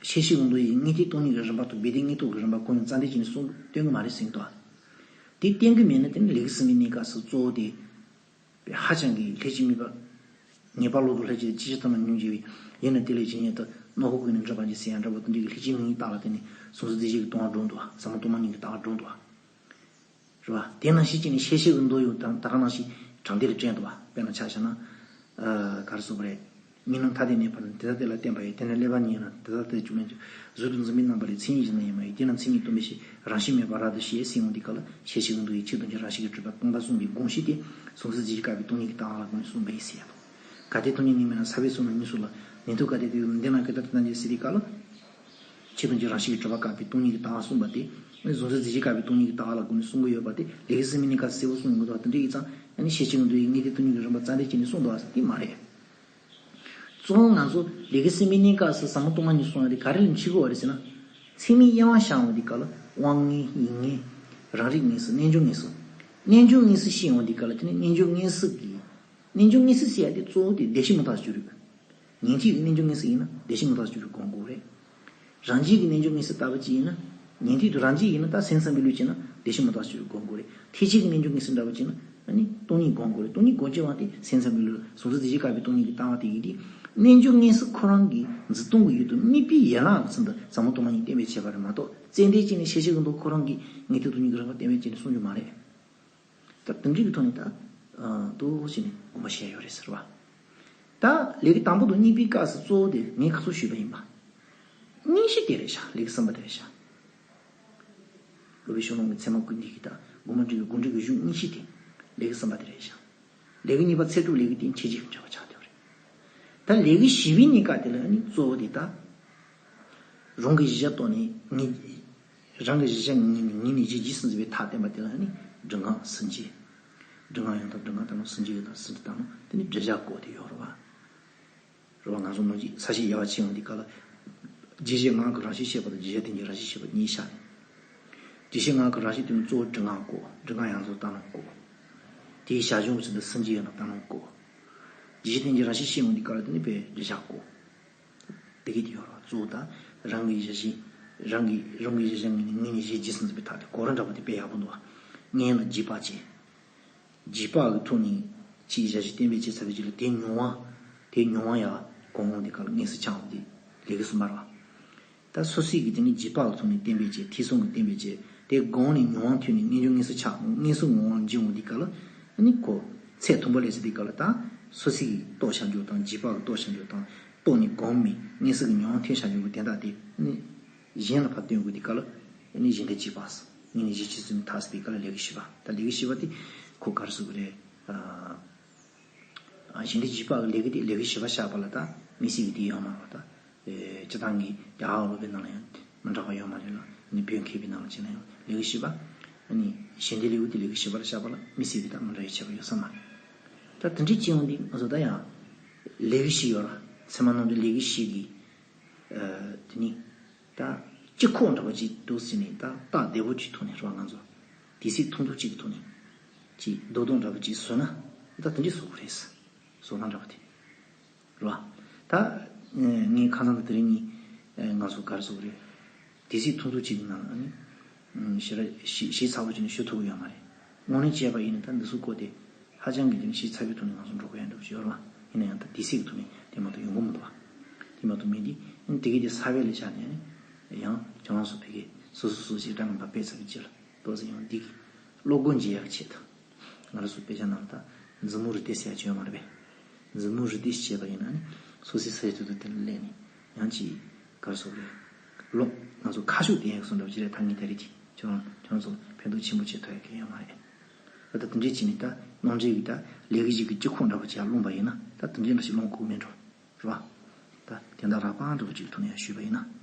ཤེར་ཕྱིན་གྱི་མདོ་ཡི་དངོས་ཐོབ་སྟོང་ཉིད་ཀྱི་རིམ་པ་དང་སྦས་དོན་དངོས་ཐོབ་ཀྱི་རིམ་པ་གང་ཡང་རྩ་འགྲེལ་བྱས་ནས་གསུངས་སྟོན་གྱི་མ་རེད་ཟེར་གྱི་འདུག་དེ་བསྟན་གྱི་མེད་ན་དེ་ནི་ལེའུ་གསུམ་པའི་གནས་སྐབས་སུ་གཙོ་བོ་དེ། པའི་ཧ་ཅང་གི་ལྷད་ཀྱིས་མིད་པ། ངེས་པ་ལོག་ཏུ་ལྷད་ཀྱིས་ཅི་ཕྱིར་ཐ་མ་ཉོན་གྱི་བའི་ཡིད་ནི་དེ་ལས་ཇི་སྙེད་དུ་རྣོ་ཧོ་ཀུན་ནས་འདྲིད་པ་ཇི་སྲིད་ཡང་འདྲ་བོ་དེ་འདྲའི་གི་ལྷད་ཀྱིས་མིད་པའི་རྟགས་ལ་བརྟེན་ནས་གཟུང་འཛིན་རྫས་གཞན་གྱིས་སྟོང་པར་སྒྲོག་འདུག་ཟབ་མོ་སྟོང་པ་ཉིད་ཀྱིས་རྟག་པར་སྒྲོག་འདུག་རེད་བ། དེ་ནང་བཞིན་བྱས་ནས་ཤེར་ཕྱིན་གྱི་མདོ་ཡང་དང་ད་ག་ནང་བཞིན་དྲང་བདེན་ལ་བཀྲལ་འདུག་བ། དཔེར་ན་ཆ་བཞག་ན། ཨ། ག་རེ་ཟེར་དགོས་རེད། གཉིས་སྣང་ཐ་དད་མེད་པར་ནི་དེ་དག་དེ་ལ་བརྟེན་པ་ཡི། དེ་ནི་བསླད་པ་ཉིད་ཡིན་ན་དེ་དག་དེ་བྱུང་མེད་ཀྱང་། གཟུགས་དང་འཛིན་པའི་རྣམ་པ་ལས། མཚན་ཉིད་གཞན་དག་ཡོད་མ་ཡིན། དེས་ན་མཚན་ཉིད་སྟོང་པའི་ཕྱིར། རང་བཞིན་མེད་པར་རབ་ཏུ་ཕྱེ་ཟེར་ཡོང་དུས་སྐབས་ལ་ཤེར་ཕྱིན་གྱི་མདོ་ཡི་ཆོས་ཐམས་ཅད་རང་བཞིན་གྱིས་གྲུབ་པ་སྟོང་པ་གསུངས་པའི་དགོངས་གཞི་དེ་གཟུང་འཛིན་རྫས་གཞན་བཀག་པའི་སྟོང་ཉིད་ཀྱི་ལྟ་བ་ལ་དགོངས་ནས་གསུངས་པ་ཡིན་ཟེར་ཡ་དང་། གལ་ཏེ་སྟོང་ཉིད་གཉིས་མེད་ན་ས་བོན་གསུམ་ལ་གཉིས་སོགས་ལ་ནན་ཏན་གལ་ཏེ་དེ་ཡང་འདི་ན་ཀུན་བཏགས་ཏེ་ཐམས་ཅད་ཟེར་དུས་སྐབས་ལ། ཆོས་ཐམས་ཅད་རང་བཞིན་གྱིས་གྲུབ་པ་བཀག་པའི་སྟོང་ཉིད་ཀྱི་ལྟ་བ་གསུངས་པ་དེ། གཟུང་འཛིན་རྫས་གཞན་བཀག་པའི་སྟོང་ཉིད་ཀྱི་ལྟ་བ་ལ་དགོངས་ནས་གསུང་གི་ཡོད་པ་དེ་ལེའུ་གསུམ་པའི་གནས་སྐབས་གསལ་པོ་གསུངས་ཡོང་གི་འདུག་དེ་འདྲ་ཡིན་ཙང་ཨ་ནི་ཤེར་ཕྱིན་གྱི་མདོ་ཡི་དངོས་ཐོབ་སྟོང་ཉིད་ཀྱི་རིམ་པ་རྩ་འགྲེལ་བྱས་ནས་གསུངས་འདུག་ཟེར་དེ་མ་རེད། གཙོ་བོ་ང་ཚོ་ལེའུ་གསུམ་པའི་གནས་སྐབས་སུ་ཟབ་མོ་སྟོང་པ་ཉིད་གསུང་ཡ་དེ་ག་རེ་ལ་འཆི་དགོས་པ་རེད་ཟེར་ན། ཚད་མའི་དབྱེ་བ་བཤད་ཡོང་དུས་སྐབས་ལ་དབང་མངོན་ཡུལ་མངོན། རང་རིག་མངོན་གསལ་རྣལ་འབྱོར་མངོན་གསལ། རྣལ་འབྱོར་མངོན་གསལ་བཤད་ཡོང་དུས་སྐབས་ལ་དེ་ནི་རྣལ་འབྱོར་མངོན་གསལ་གྱི། རྣལ་འབྱོར་མངོན་གསལ་ཟེར་ཡ་དེ་གཙོ་བོ་དེ་བདེན་བཞི་མུ་སྟེགས་སྤྱོད་རིག་ཉན་ཐོས་ཀྱི་རྣལ་འབྱོར་མངོན་གསལ་ཡིན་ན་བདེན་བཞི་མུ་སྟེགས་སྤྱོད་རིག་སྒོམ་དགོས་རེད། རང་རྒྱུད་ཀྱི་རྣལ་འབྱོར་མངོན་གསལ་ལྟ་བུ་ཅིག་ཡིན་ན། ཉན་ཐོས་དེ་རང་རྒྱུད་ཡིན་ན་ད་སེམས་ཙམ་པའི་ལུགས་བྱས་ན་བདེན་བཞི་མུ་སྟེགས་སྤྱོད་རིག་སྒོམ་དགོས་རེད། ཐེག་ཆེན་གྱི་རྣལ་འབྱོར་མངོན་གསལ་འདྲ་བོ་བྱས་ན་ཨ་ནི་སྟོང་ཉིད་སྒོམ་དགོས་རེད། སྟོང་ཉིད་སྒོམ་བྱེད་པ་དེ་སེམས་ཙམ་པའི་ལུགས་གཟུང་འཛིན་རྫས་གཞན་བཀག་པའི་སྟོང་ཉིད་ཀྱི་ལྟ་བ་དེ་ཡིན་དུས། རྣལ་འབྱོར་མངོན་གསལ་ཁོ་རང་གི་འཛིན་སྟངས་ཀྱི་ཡུལ་དུ་དམིགས་པའི་ཡན་ལག་གི་ཚུལ་དུ་ཟབ་མོ་སྟོང་པ་ཉིད་བསྟན་པའི་ཁྱད་པར་རེད་མ་གཏོགས་ཙན་དན་བྱས་ནས་ཤེར་ཕྱིན་གྱི་མདོ་ཁོ་རང་གི་དངོས་ཐོབ་སྟོང་ཉིད་ཀྱི་རིམ་པ་བསྟན་པའི་ཆེད་དུ་གསུངས་རྒྱུ་མ་རེད། ད་དེ་འདྲའི་གི་ཐོག་ནས་ད། ཨ། ཏོག་ཙམ་ནས་དགོངས་པ་བཞེས་ཡོད་རེད་ཟེར་བ། ད་ལེའུ་དང་པོ་དང་གཉིས་པའི་སྐབས་སུ་གཙོ་བོ་དེ་ངས་ཁ་སང་ཞུས་པ་ཡིན་པ། གཉིས་གཞི་དེ་རེད་ཤག་ལེའུ་གསུམ་པ་དེ་རེད་ཤག་སློབ་དཔོན་ཤོ་ལོ་ཀའི་ཚད་མ་བཀུར་སྟི་གི་ད་དགོངས་པ་འགྲེལ་བའི་དགོངས་འགྲེལ་གྱི་གཞུང་གཉིས་གཞི་དེ་ལེའུ་གསུམ་པ་དེ་རེད་ཤག་ལས་ཀྱི་གཉིས་པ་ཚད་གྲུབ་ལས་ཀྱི་སྟེང་ཆེ་ཆུང་འབྱེད་པ་ཆགས་བསྡད་པ་རེད། ད་ལས་ཀྱི་བཞི་པའི་གཉིས་ཀ་དེ་ལ་ནི་གཙོ་བོ་དེ་ད། རང་གི་གཞི་བཞག་རྟོགས་ནས་ངེས། རང་གི་གཞི་བཞག་ངེས་ནས་ངེས་ནས་གཞི་འཇིག་ཟིན་ཟིན་པའི་མཐའ་བསྟན་པ་དེ་ལ་ནི་སྒྲིབ་སྔགས་སུན་འབྱིན། སྒྲིབ་སྔགས་ཡང་དག་སྒྲིབ་སྔགས་ལྟར་སྣང་། སུན་འབྱིན་ཡང་དག་སུན་འབྱིན་ལྟར་སྣང་། དེ་ནི་སྒྲིབ་བྱ་སྐོར་དེ་ཡོད་རེད་བ། རེད་བ། ང་ཚོ་ནང་གི་ས་གཞི་དབྱེ་བ་ཕྱེ་ཡོང་དུས་སྐབས་ལ། རྒྱུད་གཞི་སྔགས་ཀྱི་རང་བཞིན་བཤད་པ་དང་རྒྱུད་གཞི་རྟེན་གྱི་རང་བཞིན་བཤད་པ་གཉིས་བཞག་ནས། རྒྱུད་གཞི་སྔགས་ཀྱི་རང་བཞིན་དེ་ནི་གཙོ་བོ་སྒྲིབ་སྔགས་སྐོར། སྒྲིབ་སྔགས་ཡང་དག་ལྟར་སྣང་སྐོར། དེའི་བྱ་སྦྱོར་གྱི་ཚུལ་དུ་སུན་འབྱིན་ཡང་དག་ལྟར་སྣང་སྐོར། རྒྱུད་གཞི་རྟེན་གྱི་རང་བཞིན་བཤད་ཡོང་དུས་སྐབས་ལ་དེ་ནི་དཔེ་སྒྲིབ་བྱ་སྐོར། དེ་གི་དེ་ཡོད་རེད་བ། གཙོ་བོ་ད་རང་གི་གཞི་བཞིན། རང་གི་རང་གི་གཞི་བཞིན་ངེས་ནས་གཞི་འཇིག་ཟིན་ཟིན་པའི་མཐའ་དེ་གོ་རིམ་འདྲ་པོ་དེ་དཔེ་ཡག་པོ་འདུག་བ། ངེས་ལ་འཇིགས་པ་བྱེད། འཇིགས་པ་གི་ཐོག་ནས་ཕྱིའི་གཞི་བཞིན་བསྟན་པའི་ཆེད་ཚར་བའི་རྗེས་ལ་དེ་མྱོང་བ། དེ་མྱོང་བ་ཡང་གོང་འོག་འདི་ག་ལ་དངོས་སུ་འཆར་བ་འདི་ལས་ཀྱི་གསུམ་པ་རེད་བ། ད་སོ་སོའི་གི་དེ་ནི་འཇིགས་པ་གི་ཐོག་ནས་བསྟན་པའི་ཆེད། ཐེ་ཚོམ་གྱི་བསྟན་པའི་ཆེད། དེ་གོང་ནས་མྱོང་བ་ཐོན་ནས་ངེས་འབྱུང་དངོས་སུ་འཆར། དངོས་སུ་ངོ་བོ་འབྱུང་བ་འདི་ག་ལ་ཨ་ནི་གོ། ཚད་མཐོན་པོ་སླེབས་ཚེ་འདི་ག་ལ་ད་སོ་སོའི་གི་རྟོགས་བྱ་འཇུག་དང་། འཇིགས་པ་གི་རྟོགས་བྱ་འཇུག་དང་། རྟོགས་ནས་གོམས་མེད་དངོས་སུ་གི་མྱོང་བ་ཐོན་བྱ་འཇུག་གི་དེ་དག་དེ་ཨ་ནི་གཞན་ལ་ཕར་སྟོན་དགོས་འདི་ག་ལ་ཨ་ནི་གཞི་འདི་འཇིགས་པ། ངེས་ནས་གཞི་འཇིག་ཟིན་མཐའ་ཟེར་འདི་ག་ལ་ལས་ཀྱི་བཞི་པ། ད་ལས་ཀྱི་བཞི་པ་དེ་ཁོ་ག་རེ་ཟེར་དགོས་རེད། ཨ། གཞི་འདི་འཇིགས་པ་གི་ལས་ཀྱི་དེ་ལས་ཀྱི་བཞི་པ་བཞག་པ་ལ་ད་དམིགས་བསལ་གྱི་དེ་ཡོད་མ་རེད་ད། སྤྱིར་བཏང་གི་རྒྱ་གར་སློབ་དཔེ་ནང་ལ་ཡང་མི་འདྲ་བ་ཡོད་མ་རེད་ལ། ནི་བོད་མཁས་པའི་ནང་ལ་བྱས་ན་ཡང་ལས་ཀྱི་བཞི་པ། ཨ་ནི་གཞི་འདི་ལས་ཀྱི་དེ་ལས་ཀྱི་བཞི་པ་ལ་བཞག་པ་ལ་དམིགས་བསལ་གྱི་ད་མི་འདྲ་བའི་ཁྱད་པར་ཡོད་ས་མ་རེད། ད་དེ་འདྲའི་སྤྱི་ཡོངས་འདི་ང་ཚོ་ད་ཡང་ལས་ཀྱི་བཞི་ཡོད་ར། ཚད་མ་རྣམ་འགྲེལ་ལས་ཀྱི་བཞི་གི། དེ་ནི། ད། སྤྱི་ཁོག་འདྲ་བ་ཅིག་འདུག་ཟེར་ནས་ད་རྟགས་བདེ་པོ་ཅིག་ཐོག་ནས་རེད་བ། ང་ཚོ་དེ་སྲིད་ཐུང་ཐུང་ཅིག་གི་ཐོག་ནས་ཅིག་རྡོག་རྡོག་འདྲ་བ་ཅིག་བཟོས་ན་ད་དེ་འདྲས་བཟོ་དགོས་རེད། བཟོ་སྟངས་འདྲ་བ་དེ་རེད་བ། ད་ངས་ཁ་སང་དང་དེ་རིང་གཉིས་ང་ཚོ་ག་རེ་བཟོ་དགོས་རེད། དེ་སྲིད་ཐུང་ཐུང་ཅིག་གི་ནང་ལ་ནི་ཞེ་དྲག་ཞེ་ཞེ་ཚ་པོ་ཅིག་ནས་ཞུ་ཐུབ་ཀྱི་ཡོད་མ་རེད། དངོས་གནས་བྱས་པ་ཡིན་ན་ད་འདི་ཚོ་སྐོར་དེ། ཧ་ཅང་གི་དེ་ནི་ཞིབ་ཚགས་པའི་ཐོག་ནས་ང་ཚོ་འགྲོ་དགོས་ཡ་འདྲ་པོ་ཞིག་ཡོད་རེད་བ། ཡིན་ན་ཡང་ད་དེ་སྲིད་ཀྱི་ཐོག་ནས་དེ་མ་གཏོགས་ཡོང་གི་མི་འདུག་བ། དེ་མ་གཏོགས་མི་འདི་ཨ་ནི་དེ་གའི་དེ་ས་བོན་ལ་བཞག་ནས་ཨ་ནི་ཡང་ཁྱེད་རང་ཚོ་ཕ་གིའི་སོ་སོ་སོ་སོའི་སྒྲ་ངན་པ་སྤེལ་ཚར་བའི་རྗེས་ལ་ཏོག་ཙམ་ཡང་འདི་གི་བློ་སྒོ་འབྱེད་ཡག་ཆེད་དུ། ང་རང་ཚོ་དཔེ་ཆ་ནང་ལ་ད་མཛུབ་མོ་རི་ཏི་ཟེར་ཡ་ཅིག་ཡོད་མ་རེད་པས། མཛུབ་མོ་རི་ཏི་ཞེས་བྱས་པ་ཡིན་ན་ཨ་ནི་སོ་སོའི་ས་ཡི་ཐོག་ཏུ་དེ་ལ་སླེབས་ནས་ཡང་ཅིག་ག་རེ་ཟེར་དགོས་རེད། བློ་ང་ཚོ་ཁ་ཕྱོགས་དེ་ཡག་སོང་འདྲ་པོ་ཅིག་རེད། ད་ངས་ད་རེས་ཀྱི་ཁྱེད་རང་ཁྱེད་རང་ཚོ་ལ་ཕན་ཐོགས་ཆེན་པོ་བྱེད་ཐུབ་ཡ་གང་ཡང་ཡོད་མ་རེད། ད་ལྟ་དེ་འདྲས་བྱས་ནས་ད་ནང་འདྲེན་གྱི་ད་ལས་ཀྱི་གཞི་གི་སྤྱི་ཁོག་འདྲ་པོ་ཅིག་ཡར་སློང་པ་ཡིན་ན་ད་དེ་འདྲས་འདྲ་ཞིག་སློང་དགོས་མེད་འགྲོ། རེད་བ། ད་དེ་འདྲ་རགས་པ་འདྲ་པོ་ཅིག་ཐོག་ནས་ཡར་ཞུས་པ་ཡིན་ན།